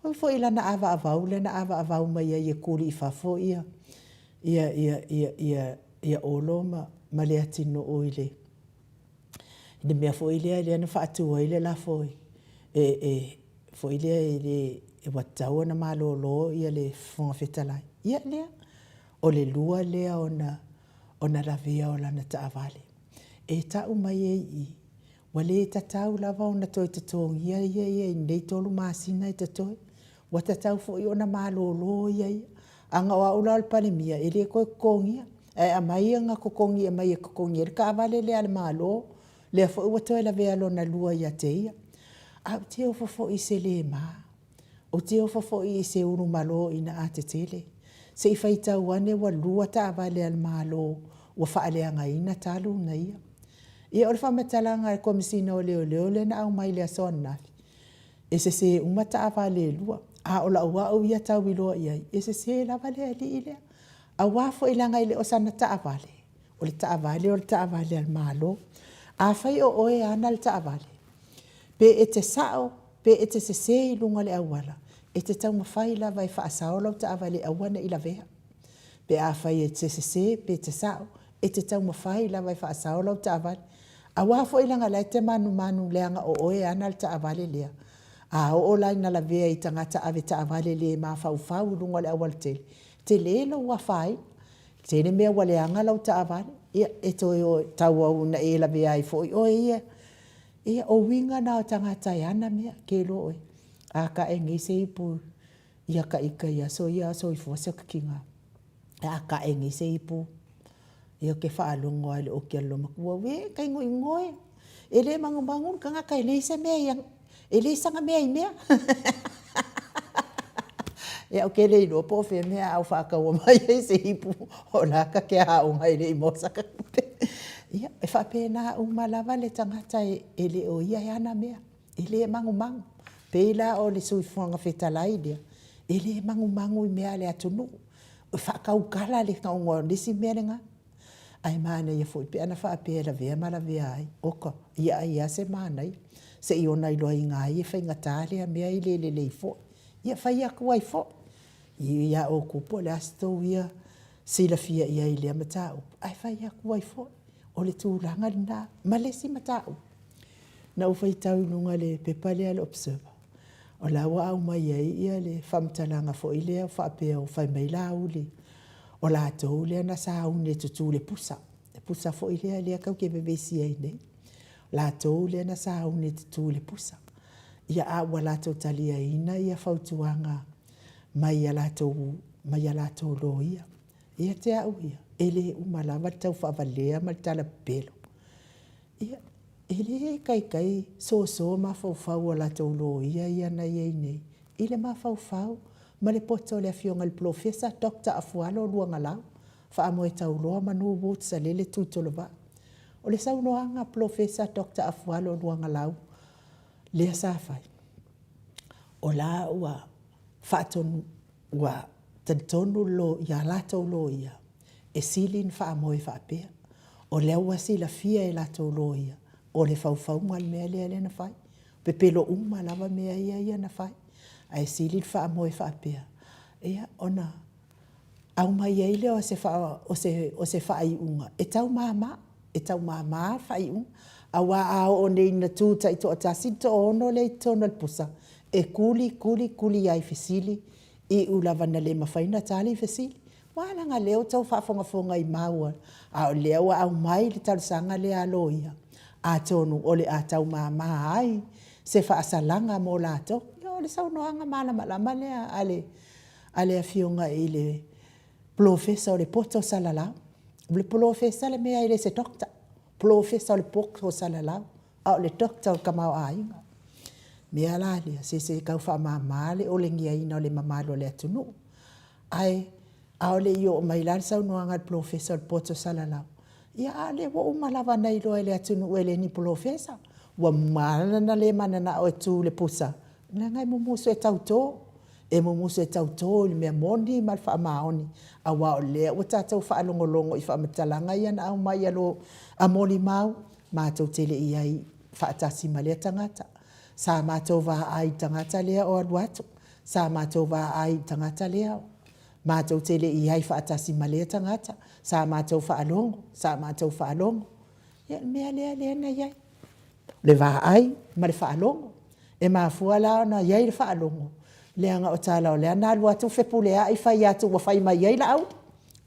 E ui foi i lana avaavau lea na avaavau mai ai e tuli i fafo Olo ma Leatinuu i le mea foi lea na faatu ai le lafo foi lea ua tatau ona malolo le Fofoga Fetalai. Ia lea, o le lua lea ona lavea o lana taavale. E tau mai ai i i, ua le tatau lava ona toe totogia ia i lenei 3 masina e totoe, ua tatau foi ona malolo ia ia. A na o au la o le Palemia, e le toe totogia. Ae aumai ana totogi e aumai e totogi ai le taavale lea a le Malo, lea foi ua toe lavea lona lua ia te ia. Ae ou te ofo foi i se le ma, ou te ofo foi i se ulumalo ina a tetele. Se i faitau ane ua 2 taavale a le Malo ua faaleagaina talu ona ia. Ia o le faamatalaga a le Komesina o Leoleo lea na aumai i le aso ananafi, e sese uma taavale e 2, a o lau au ia tauiloa i ai, e sese lava le alii lea, aua foi leaga e le o sana taavale, o le taavale o le taavale a le Malo. Afai o oe e ana le taavale, pe e te sao pe e te sese i luga o le auala, e te taumafai lava e faasao lau taavale e aua ne i lavea. Pe afai e te sese pe te sao, e te taumafai lava e faasao lau taavale, aua foi leaga o la e te manumanu leaga o oe e ana le taavale lea. A oo la ina lavea i tagata avetaavale le mafaufau i luga o le aualatele, e tele lou afaina, tele mea ua leaga lau taavale, ia e toe o e tauau ina e lavea ai foi oe ia. Ia, o uiga na o tagata e ana mea, e te iloa ʻoe, a tae nei se ipu ia ta ita i aso ia a o soifua si ota tina, a tae nei se ipu, ia ou te faalogo lava i le oki a le loomatua, uē Taigõigo e, e le magumagu le tagata e leai se mea i ana, e leai sana mea i mea. Ia ou te le iloa po o fea mea a o faataua mai ai se ipu o la ta te aoga e le i maua sata tupe. Ia, e faapena uma lava le tagata e le o ia e ana mea, e le magumagu. E pei la o le Sui Fofoga Fetalai lea, e le magumagu i mea a le atunuu, e faatautala le tauga o le isi mea lena. Ae manaia foi pe ana faapea e lavea ma lavea ai. Oka, ia ai lava se manaia, se i ona iloaina ai e faigata lea mea e le lelei foi. Ia fai atu ai foi, ia outou po o le a se tou ia silafia i ai i lea mataupu, ae fai atu ai foi, o le tulaga lena. Ma le isi mataupu, na ou faitau i luga o le pepa lea a le Observer, o la ua aumai ai le faamatalaga foi lea faapea fai mai Laauli, o latou lea na sauni e tutu i le pusa, le pusa foi lea tatou te vevesi ai nei, latou lea na sauni e tutu i le pusa. Ia a ua latou taliaina ia fautuaga mai a latou loia. Ia te au ia, e le uma lava le taufaavalea ma le tala pepelo. Ia, e le taitai soso mafaufau o latou loia ia na i ai nei i le mafaufau ma le poto o le Afioga i le Polofesa Doctor Afualo Luagalau, Faamoetauloa Manu Woods Salele Tuitolovaa. O le saunoaga a Polofesa Doctor Afualo Luagalau lea sa fai, o la ua faatonu, ua talitonu ia latou loia e sili ona faamoe faapea, o lea ua silafia e latou loia o le faufauga le mea lea na fai. Pepelo uma lava mea ia na fai, ae sili le faamoe faapea, ia ona aumai ai lea o se faaiuga e taumama, e taumama le faaiuga. Aua a oo nei ina tu taitoatasi le toaono lea i totonu o le pusa, e tuli tuli tuli lava i fesili, iu lava ina le mafai ona tali fesili. Aua leaga o lea ua outou faafogafoga i mau, a o lea ua aumai le talosaga lea a loia, atonu o le a taumama ai se faasalaga mo latou. Ia o le saunoaga malamalama lea a le Afioga i le Polofesa o le poto salalau. O le polofesa le mea e le o se doctor, polofesa o le poto salalau, a o le doctor o le tamaoaiga. O le mea la lea, se se tau faamama le olegiaina o le mamalu o le atunuu. Ae a o le i oo mai la le saunoaga a le polofesa o le poto salalau, ia a o lea ua uma lava ona iloa e le atunuu e le o ni polofesa. Ua ala ona le mananao e tu i le pusa, leaga e mumusu e tauto. E mumusu e tauto i le mea moni ma le faamaoni, aua o lea ua tatou faalogologo i faamatalaga ia na aumai a molimau, matou te le i i ai faatasi ma lea tagata. Sa matou vaai i le tagata lea o alu atu, sa matou vaai i le tagata lea, matou te le i i ai faatasi ma lea tagata, sa matou faalogo, sa matou faalogo. Ia o le mea lea lea na i ai, o le vaai ma le faalogo. E mafua la ona i ai le faalogo, leaga o tala o lea na alu atu Fepuleai fai atu ua fai mai ai Laauli.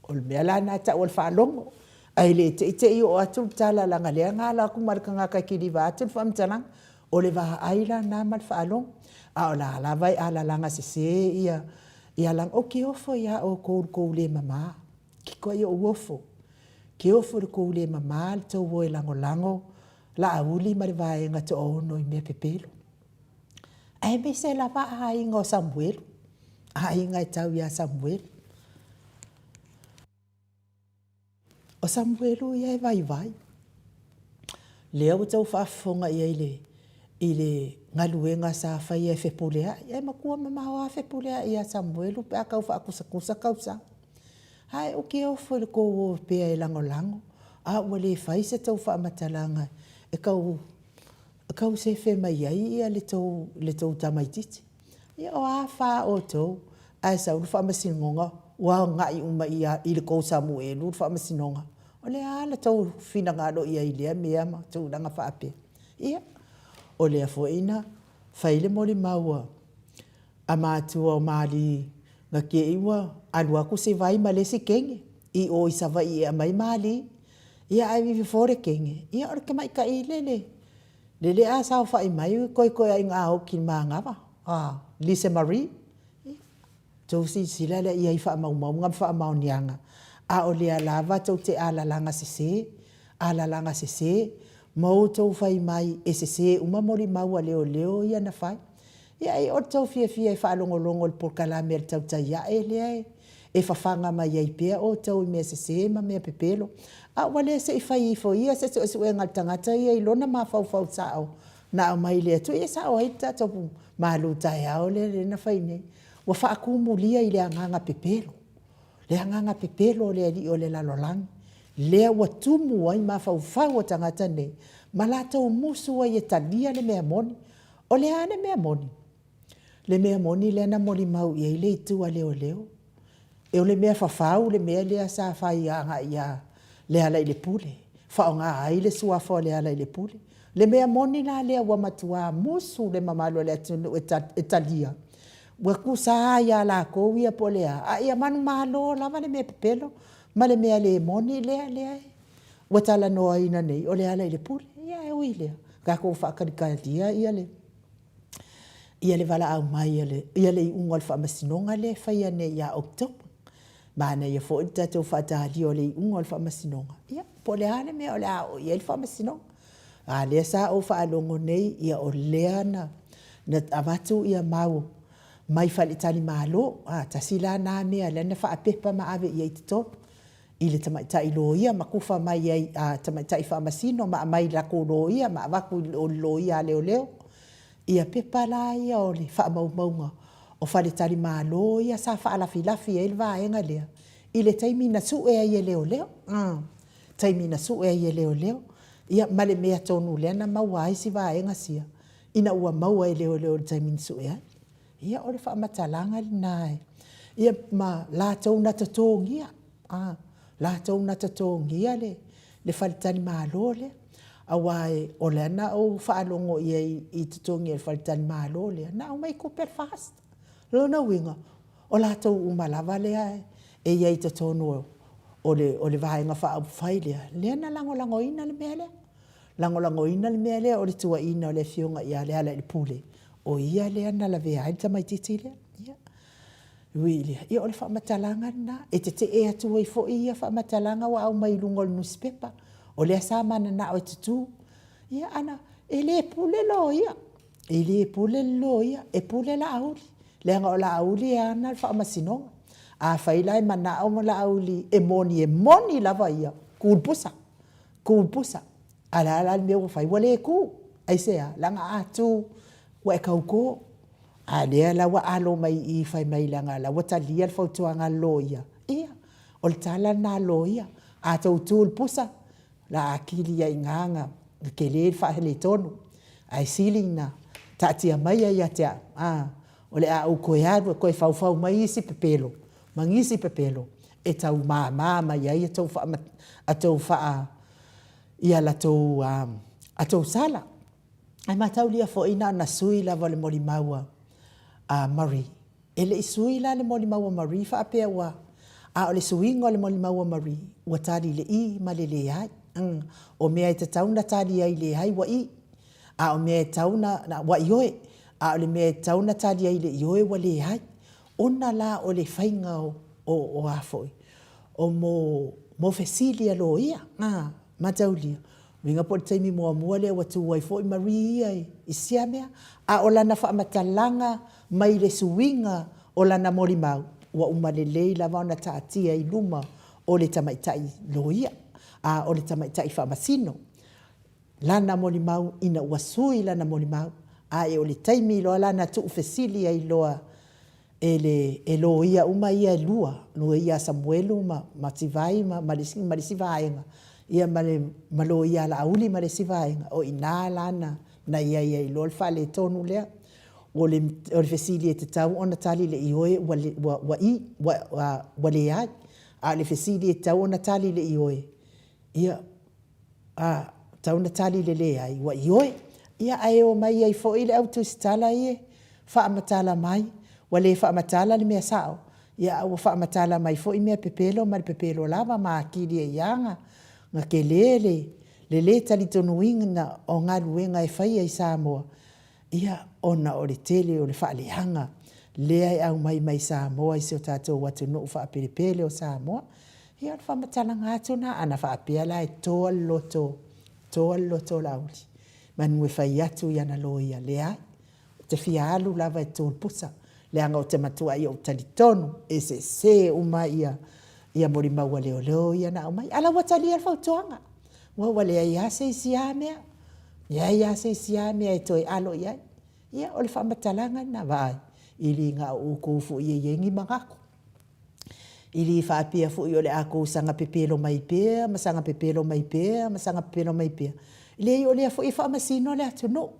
O le mea la lena e tau o le faalogo. Ae le te i te i oo atu le tala leaga o lea na ala atu ma le tagata e kiliva atu le faamatalaga. O le vaai la lena ma le faalogo. A o la lava e alalaga sese ia, ia, ou te ofo ia outou i le tou le mama, kikoii ou ofo. Keofu i le kou le mamā le tou o e lagolago Laauli ma le vaega toaono i mea pepelo. Aemaise lava aiga o Samuelu, aiga e tau ia Samuelu. O Samuelu ia e vaivai. Lea ua tau faafofoga i ai i le, i le galuega sa faia e Fepuleai. Ae matua mamao lava Fepuleai ia Samuelu pe a tau faakusakusa tausaga. Ae ou te ofo i le tou o pea e lagolago, a ua le fai se tou faamatalaga e tau e tau sefe mai ai le tou, le tou tamaitiiti. Ia o a fa a outou ae sau le faamasinoga ua agai uma i le tou Samuelu le faamasinoga. O le a le tou finagalo i ai i lea mea ma tulaga faapea? Ia, o lea foi na fai le molimau a a matua o Mali na te i ua alu atu se vai ma le isi teine i o i Savaii e aumai Mali. Ia ae fofo le teine, ia o le tamaitai le le le a saofai mai koekoeaiga a oti i le manava, a Lisa Marie. Ia, tou silasila lea i ai i faamaumauga ma faamaoniaga, a o lea lava tou te alalaga sese, alalaga sese, ma outou fai mai e sese uma molimau a leoleo ia na fai. Ia ai o le tou fiafia e faalogologo i le polokalame a le Tautai Ae lea e fafaga mai ai pea outou i mea sese ma mea pepelo, a ua le se i fai ifo ia se suesuega a le tagata ia i lona mafaufau sao na aumai i le Atua. Ia e sao ai le tatou malu taeao lea na fai nei, ua faatumulia i le agaga pepelo, le agaga pepelo o le alii o le lalolagi, lea ua tumu ai mafaufau o tagata nei ma latou musu ai e talia le mea moni. O le a le mea moni? Le mea moni lea na molimau i ai le itu a leoleo, o le mea fafau le mea lea sa fai agai ia Lealailepule, faaaoga ai le suafa o Lealailepule. Le mea moni la lea ua matua musu le mamalu o le atunuu e talia, ua tusa lava ia latou ia po o le a, a ia manumalo lava le mea pepelo ma le mea le moni lea lea ua talanoaina nei o Lealailepule. Ia ae ui i lea, tatou fatalitalia ia le ia le valaau mai a le ia le iuga o le faamasinoga lea e faia nei ia Oketopa. Manaia foi le tatou faatalia o le iuga o le faamasinoga, ia po o le a le mea o le a oo i ai le faamasinoga. A lea sa ou faalogo nei, ia o lea na avatu ia mau mai faletalimalo, a tasi la na mea lea na faapepa ma ave i ai i totonu i le tamaitai loia ma tufa mai ai a tamaitai faamasino ma aumai i latou loia ma avatu i le loia a leoleo ia pepa la ia o le faamaumauga o faletalimalo ia sa faalafilafi ai le vaega lea i le taimi na sue ai e leoleo, taimi na sue ai e leoleo, ia ma le mea tonu lea na maua ai si vaega sia ina ua maua e leoleo i le taimi na sue ai. Ia o le faamatalaga lena ia ma latou na totogia, a, latou na totogia le faletalimalo lea, aua o lea na ou faalogo i ai i totogi o le faletalimalo lea, na aumai tupe a le FAST. O lona uiga, o latou uma lava lea e i ai i totonu o le Vaega Faaupufai lea, lea na lagolagoina le mea lea. Lagolagoina le mea lea o le tuuaiina o le Afioga ia Lealailepule, o ia lea na lavea ai le tamaitiiti lea. Ia, e ui i lea, ia o le faamatalaga lena, e tetee atu ai foi ia faamatalaga ua aumai i luga o le nusipepa, o lea sa mananao e tutu. Ia, ana, e le pule loia, e le pule le loia, e pule Laauli, leaga o Laauli e ana le faamasinoga. Afai la e manao Laauli e moni, e moni lava ia, tu i le pusa, tu i le pusa. A o le a la le mea ua fai? Ua le tu. Aisea? Leaga a tu, ua e tauto. A lea la ua alo mai i i fai mai leaga o la ua talia le fautuaga a le loia. Ia, o le tala lena a le loia, a tou tu i le pusa, o le a atili ai i ina ona tele le faaletonu. Ae sili ona taatia maia ia te au, a, o le a ou toe alu e toe faufau mai isi pepelo ma nisi pepelo e tau mama mai ai a tou faa, ia latou, a tou sala. Ae mataulia foi na ona sui lava o le molimau a Marie. E le i sui la le molimau a Marie faapea ua, a o le suiga o le molimau a Marie, ua tali i le i ma le leai. O mea e tatau ona tali ai leai ua i, a o mea e tatau ona, ua ioe, a o le mea e tatau ona tali ai le ioe ua leai. Ona la o le faiga o, o, o a foi, o mo, mo fesili a loia, a, mataulia, uiga po o le taimi muamua lea ua tu ai foi Marie ia i sia mea, a o lana faamatalaga mai le suiga o lana molimau, ua uma lelei lava ona taatia i luma o le tamaitai loia, a o le tamaitai faamasino lana molimau ina ua sui lana molimau, ae o le taimi loa la na tuufesili ai loa e le e loia uma ia e lua, loia a Samuelu ma ma Tivai ma ma le isi vaega, ia ma le ma loia a Laauli ma le isi vaega, o i ina la na na i ai ai loa le faaletonu lea. O le o le fesili e tatau ona tali i le ioe ua ua i, ua ua leai. A o le fesili e tatau ona tali i le ioe, ia, a tatau ona tali i le leai, ua ioe. Ia ae omai ai foi le au tusitala ia faamatala mai, ua le faamatala le mea sao, ia ae ua faamatala mai foi mea pepelo ma le pepelo lava ma atili ai lava ona tele le le talitonuina o galuega e faia i Samoa, ia ona o le tele o le faaleaga lea e aumai mai Samoa i si o tatou atunuu faapelepele o Samoa. Ia o le faamatalaga atu lena, ana faapea la e toa le loto, toa le loto o Laauli, semeamanu e fai atu i ana loia, leai, ou te fia alu lava e toto le pusa, leaga ou te matuai ou talitonu e sese uma ia molimau a leoleo ia na aumai. A o la ua talia le fautuaga, aua ua leai lava se isi a mea, leai lava se isi a mea e toe alo i ai. Ia o le faamatalaga lena, vaai, e le na o outou foi e i ai ni manatu, e le faapea foi o le a outou saga pepelo mai pea ma saga pepelo mai pea ma saga pepelo mai pea. E leai o lea foi e faamasino le atunuu,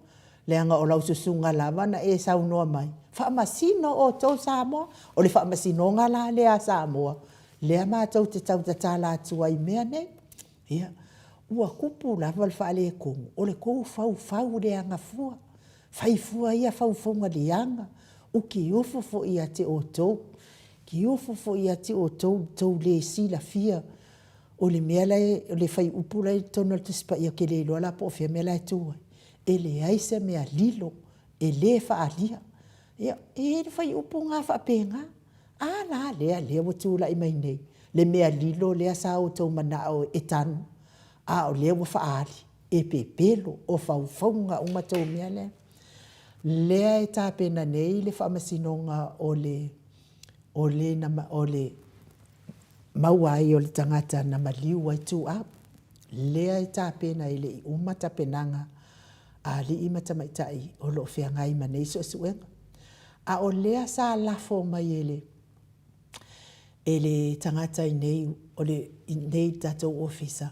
leaga o lau susuga lava na e saunoa mai, faamasino outou Samoa. O le faamasinoga la lea a Samoa, lea matou te tau tatala atu ai i mea nei. Ia, ua tupu lava le faaletonu, o le tou faufau leaga fua, fai fua ia faufauga leaga, utiufu foi ia te outou, utiufu foi ia te outou i le tou le silafia o le mea la e, o le fuaiupu la e i totonu o le Tusi Paia, ou te le iloa la po o fea le mea la e tu ai, e leai se mea lilo e le faaalia. Ia, e i ai le fuaiupu lena faapena. A la lea, lea ua tulai mai nei le mea lilo lea sa outou manao e tanu, a o lea ua faaali e pepelo, o faufauga uma tou mea lea. Lea e tapena nei le faamasinoga o le o le na o le maua ai o le tagata na maliu ai Ituau. Lea e tapena e le i uma tapenaga a alii ma tamaitai o lo o feagai ma nei suesuega. A o lea sa lafo mai e le e le tagata i inei o le i inei i le tatou ofisa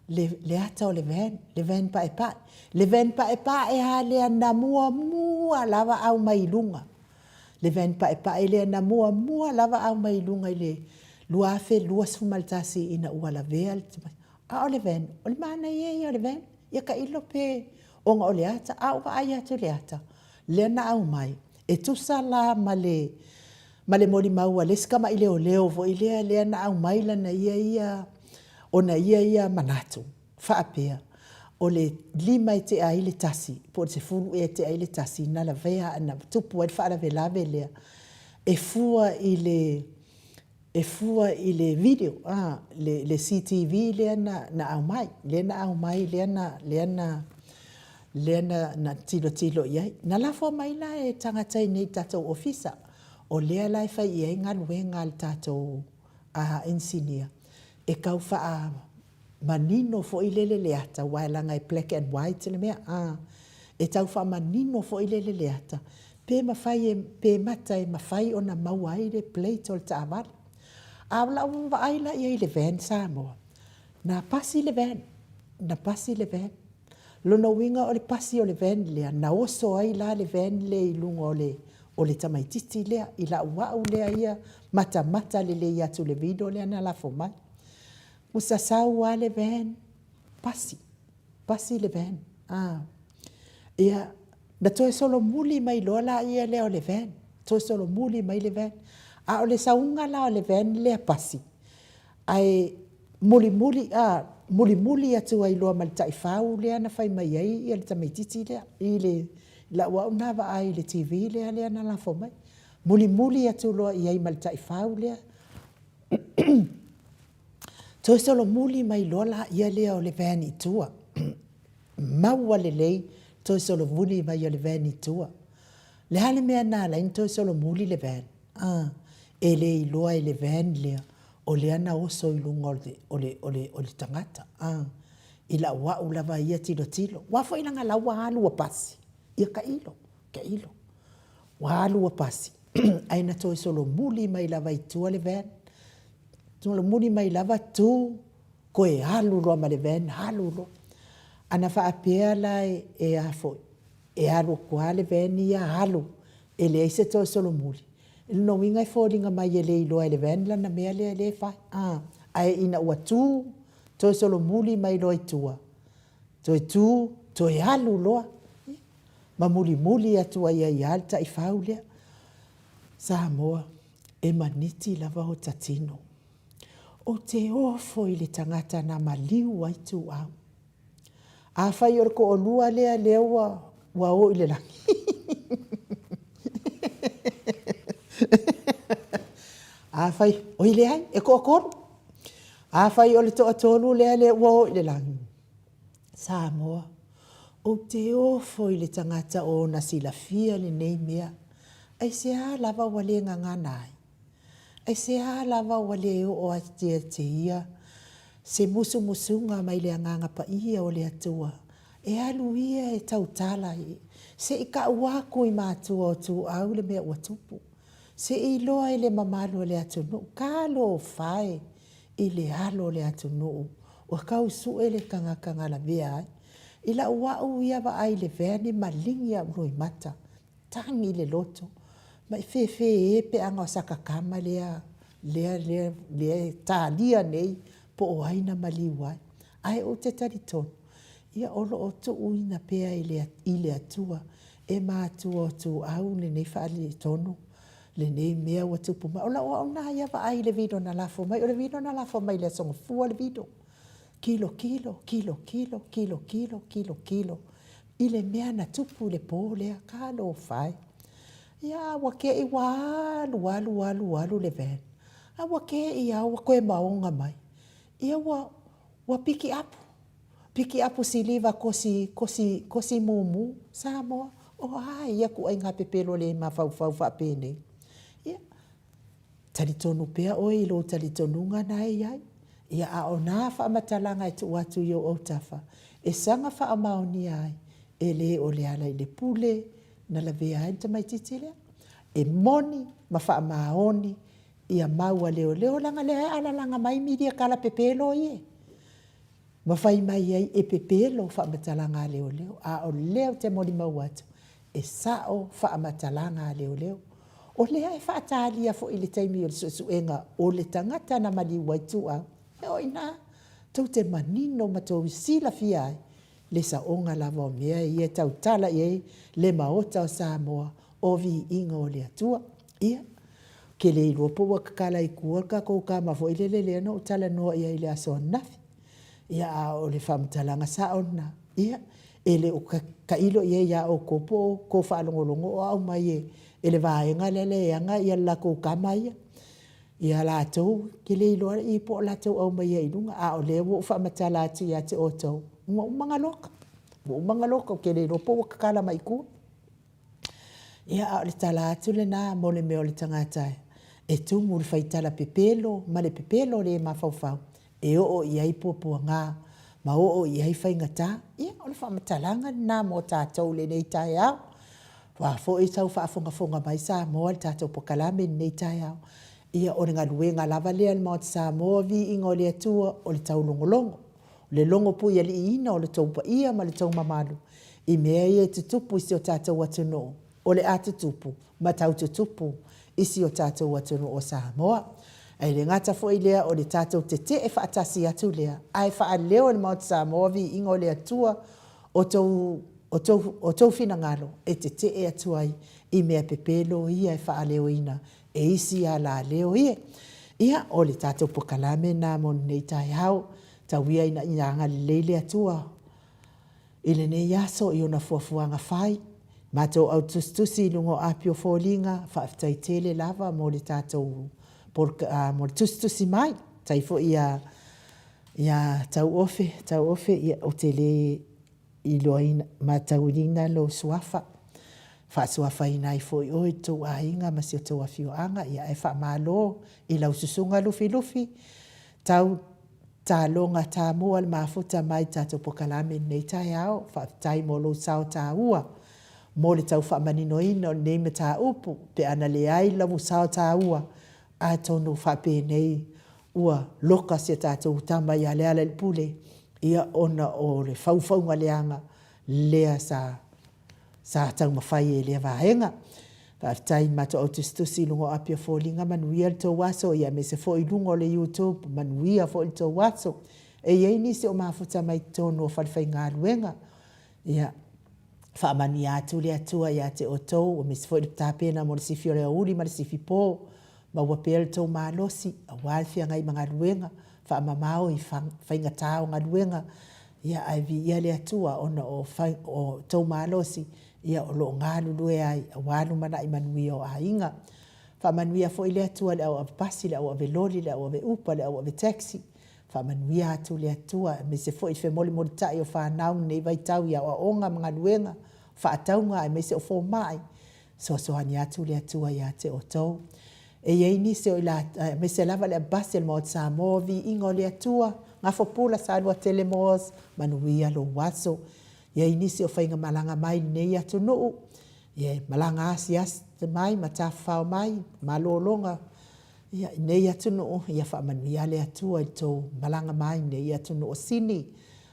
le le ata o le van, le van paepae. Le van paepae lava lea na muamua lava aumai i luga. Le van paepae lea na muamua lava aumai i luga i le 2021 ina ua lavea le A o le van, o le manaia ia o le van. Ia tailo pe ona o le ata, a ou vaai atu i le ata lea na aumai, e tusa la ma le ma le molimau a le isi tamai leoleo foi lea lea na aumai lana ia ia ona ia ia manatu faapea, o le 5 e tea ai le 1 po o le 10 ea e tea ai le 1 na lavea na tupu ai le faalavelave lea, e fua i le e fua i le video a, le CTV lea na aumai, lea na aumai lea na lea na lea na na tilotilo i ai. Na lafo mai la e tagata i inei i le tatou ofisa, o lea la e fai i ai galuega a le tatou inisinia e tau faamanino foi lele le ata, aua leaga e black and white le mea, a, e tau faamanino foi lele le ata, pe mafai e, pe mata e mafai ona maua ai le plate o le taavale. A o lau vaai la i ai i le van Samoa, na pasi le van, na pasi le van. Lona uiga o le pasi o le van lea, na oso ai la le van lea i luga o le o le tamaitiiti lea, i lau au lea ia matamata lelei atu i le video lea na lafo mai. Ua sasau lava le van, pasi, pasi le van. A. Ia, na toe solomuli mai loa laia lea o le van, toe solomuli mai le van. A o le sauga la o le van lea pasi, ae mulimuli, a, mulimuli atu ai loa ma le taifau lea na fai mai ai le tamaitiiti lea i le lau au lena vaai i le TV lea lea na lafo mai. Mulimuli atu loa i ai ma le taifau lea. Toe solomuli mai loa laia lea o le van i tua. Maua lelei toe solomuli mai o le van i tua. Le a le mea na ala ai ona toe solomuli le van? A, e le iloa e le van lea o lea na oso i luga o le, o le, o le, o le tagata. A, i lau au lava ia tilotilo. Aua foi leaga la ua alu ua pasi. Ia tailo, tailo. Ua alu ua pasi, ae na toe solomuli mai lava i tua le van. Solomuli mai lava tu, toe alu loa ma le van, alu loa. Ana faapea la e a foi, e alu atu lava le van ia alu, e leai se toe solomuli, o lona uiga e foliga mai e le iloa e le van lana mea lea e fai. Ae ina ua tu, toe solomuli mai loa i tua, toe tu, toe alu loa, ma mulimuli atu ai ai lava le taifau lea. Samoa, e maniti lava o ta tino. Ou te ofo i le tagata na maliu ai ituau. Afai o le toalua lea lea ua ua o i le lagi. Afai, oi leai, e toatolu. Afai o le toatolu lea lea ua o i le lagi, Samoa, ou te ofo i le tagata o ona silafia lenei mea, aisea lava ua le gagana ai? Aisea lava ua le oo atu ia te ia se musumusuga mai le Agaga Paia o le Atua, e alu ia e tautala se i tau atu i matua o Ituau le mea ua tupu, se i iloa e le mamalu o le atunuu, talofa e i le alo o le atunuu ua tau sue le tagata na lavea ai. I lau au ia vaai i le van e maligi lou loimata, tagi le loto, ma e fefe e pe ana o sata tama lea lea lea lea e talia nei po o ai na maliu ai. Ae ou te talitonu, ia o lo o tuuina pea i le i le Atua e matua o Ituau lenei faaletonu, lenei mea ua tupu mai. O lau au lena ia vaai i le video na lafo mai. O le video na lafo mai i le Aso Gafua le video. Tilotilo, tilotilo, tilotilo, tilotilo i le mea na tupu i le po lea. Talofa e. Ia ua te i ua alu alu alu alu le van, a ua te i lava ua toe maoga mai. Ia ua ua pikiapu, pikiapu siliva kosi kosi kosi mumu. Samoa, o a ia ituaiga pepelo le mafaufau faapenei? Ia, Talitonu pea oe i lou talitonuga na e i ai. Ia, a o nā faamatalaga e tuu atu i ou autafa, e saga faamaonia ai, e lē o le ala i le pule na lavea ai le tamaitiiti lea. E moni ma faamaoni ia mau a leoleo, leaga lea e alalaga mai milia tala pepelo ie. Ma fai mai ai e pepelo faamatalaga a leoleo, a o lea ou te molimau atu, e sao faamatalaga a leoleo. O lea e faatalia foi i le taimi o le suesuega o le tagata na maliu ai Tuau, e o i ina tou te manino ma tou silafia ai le saoga lava o mea ia e tautala i ai le Maota o Samoa o viiga o le Atua. Ia, ou te le iloa po ua tatala i tua le tatou tama foi lele lea na ou talanoa i ai i le aso ananafi. Ia, a o le faamatalaga sao lena. Ia, e le o tailo i ai ia outou po o tou faalogologo o aumai e le vaega lea e ana le latou tama ia. Ia latou, ou te le iloa i po o latou aumaia i luga, a o lea ua ou faamatala atu ia te outou, ua uma ona loka, ua uma ona loka, ou te le iloa po ua tatala mai i tua. Ia, a o le tala atu lena mo le mea o le tagata e tumu i le faitala pepelo ma le pepelo le mafaufau e oo i ai puapuaga ma oo i ai faigata. Ia, o le faamatalaga lena mo tatou i lenei taeao. Ua foi sau faafogafoga mai Samoa i le tatou polokalame i lenei taeao. Ia, o le galuega lava lea a le Maota Samoa, viiga o le Atua, o le taulogologo. le logo puialiiina o le tou paia ma le tou mamalu i mea ia e tutupu i si o tatou atunuu, o le a tutupu ma tau tutupu i si o tatou atunuu o Samoa. Ae le gata foi i lea o le tatou tetee faatasi atu lea, ae faaleo e le Maota Samoa viiga o le Atua o tou, o tou, o tou finagalo e tetee atu ai i mea pepelo ia e faaleoina e isi alaleo ia. Ia, o le tatou pokalame lena mo lenei taeao. Tau ia ina ia agalelei le Atua i lenei aso i ona fuafuaga fai. Matou au tusitusi i luga o api o foliga, faafetai tele lava mo le tatou mo le tusitusi mai. Faafetai foi ia. Ia Tauofe, Tauofe, ia ou te le iloaina, matauina lou suafa, faasuafaina ai foi oe i le tou aiga ma si o tou afioaga, ia ae faamalo i lau susuga Lufilufi, tau taloga tamua le mafuta mai le tatou polokalame i lenei taeao. Faafetai mo lou sao taua mo le tau faamaninoina o lenei mataupu. Pe ana leai lou sao taua, atonu faapenei ua loka si a tatou tama ia Lealailepule, ia ona o le faufauga leaga lea sa sa taumafai e lea vaega. Faafetai i le matou au tusitusi i luga o api o foliga, manuia le tou aso, ia aemaise foi i luga o le YouTube, manuia foi le tou aso. E i ai nisi o mafuta mai totonu o falefaigaluega, ia faamanuia atu le Atua ia te outou, aemaise foi le tapena mo le sifi o le aoauli ma le sifi po. Maua pea le tou malosi aua le feagai ma galuega, faamamao i faigata o galuega, ia ae viia le Atua ona o tou malosi o lo o galulue ai aua lumanai manuia o aiga. Faamanuia foi le Atua i le au ave pasi, le au ave loli, le au ave upa, le au ave taxi, faamanuia atu le Atua aemaise foi le femolimolitai o fanau i lenei vaitau i aoaoga ma galuega, faatauga aemaise o fomai, fesoasoani atu le Atua ia te outou. E i ai nisi o i latou, aemaise lava le Abasi a le Maota Samoa, viiga o le Atua, Gafopula Saluatele Moores, manuia lou aso. E i ai nisi o faigamalaga mai i lenei atunuu, ia e malaga asiasi mai ma tafafao mai malologa i lenei atunuu, ia faamanuia le Atua i le tou malaga mai i lenei atunuu o Sini,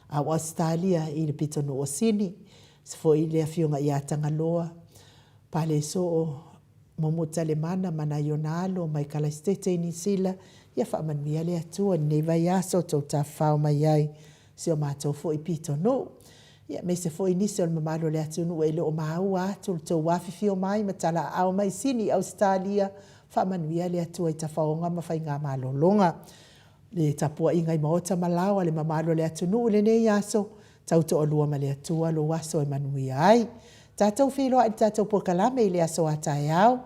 a o Ausetalia i le pitonuu o Sini. Aemaise foi le afioga ia Tagaloa Palesoo Momutalemana ma nai ona alo mai Kalaisitete i Niu Sila, ia faamanuia le Atua i lenei vaiaso ua outou tafafao mai ai i si o matou foi pitonuu. Ia aemaise foi nisi o le mamalu o le atunuu e le o maua atu le tou afifio mai ma talaaao mai Sini i Ausetalia, faamanuia le Atua i tafaoga ma faigamalologa. Le tapuaiga i maota ma laoa le mamalu o le atunuu i lenei aso, tautoalua ma le Atua lou aso e manuia ai. Tatou feiloai i le tatou polokalame i le aso a taeao,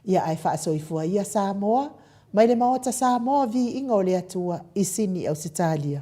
ia ae faasoifua ia Samoa mai le Maota Samoa, viiga o le Atua i Sini Ausetalia.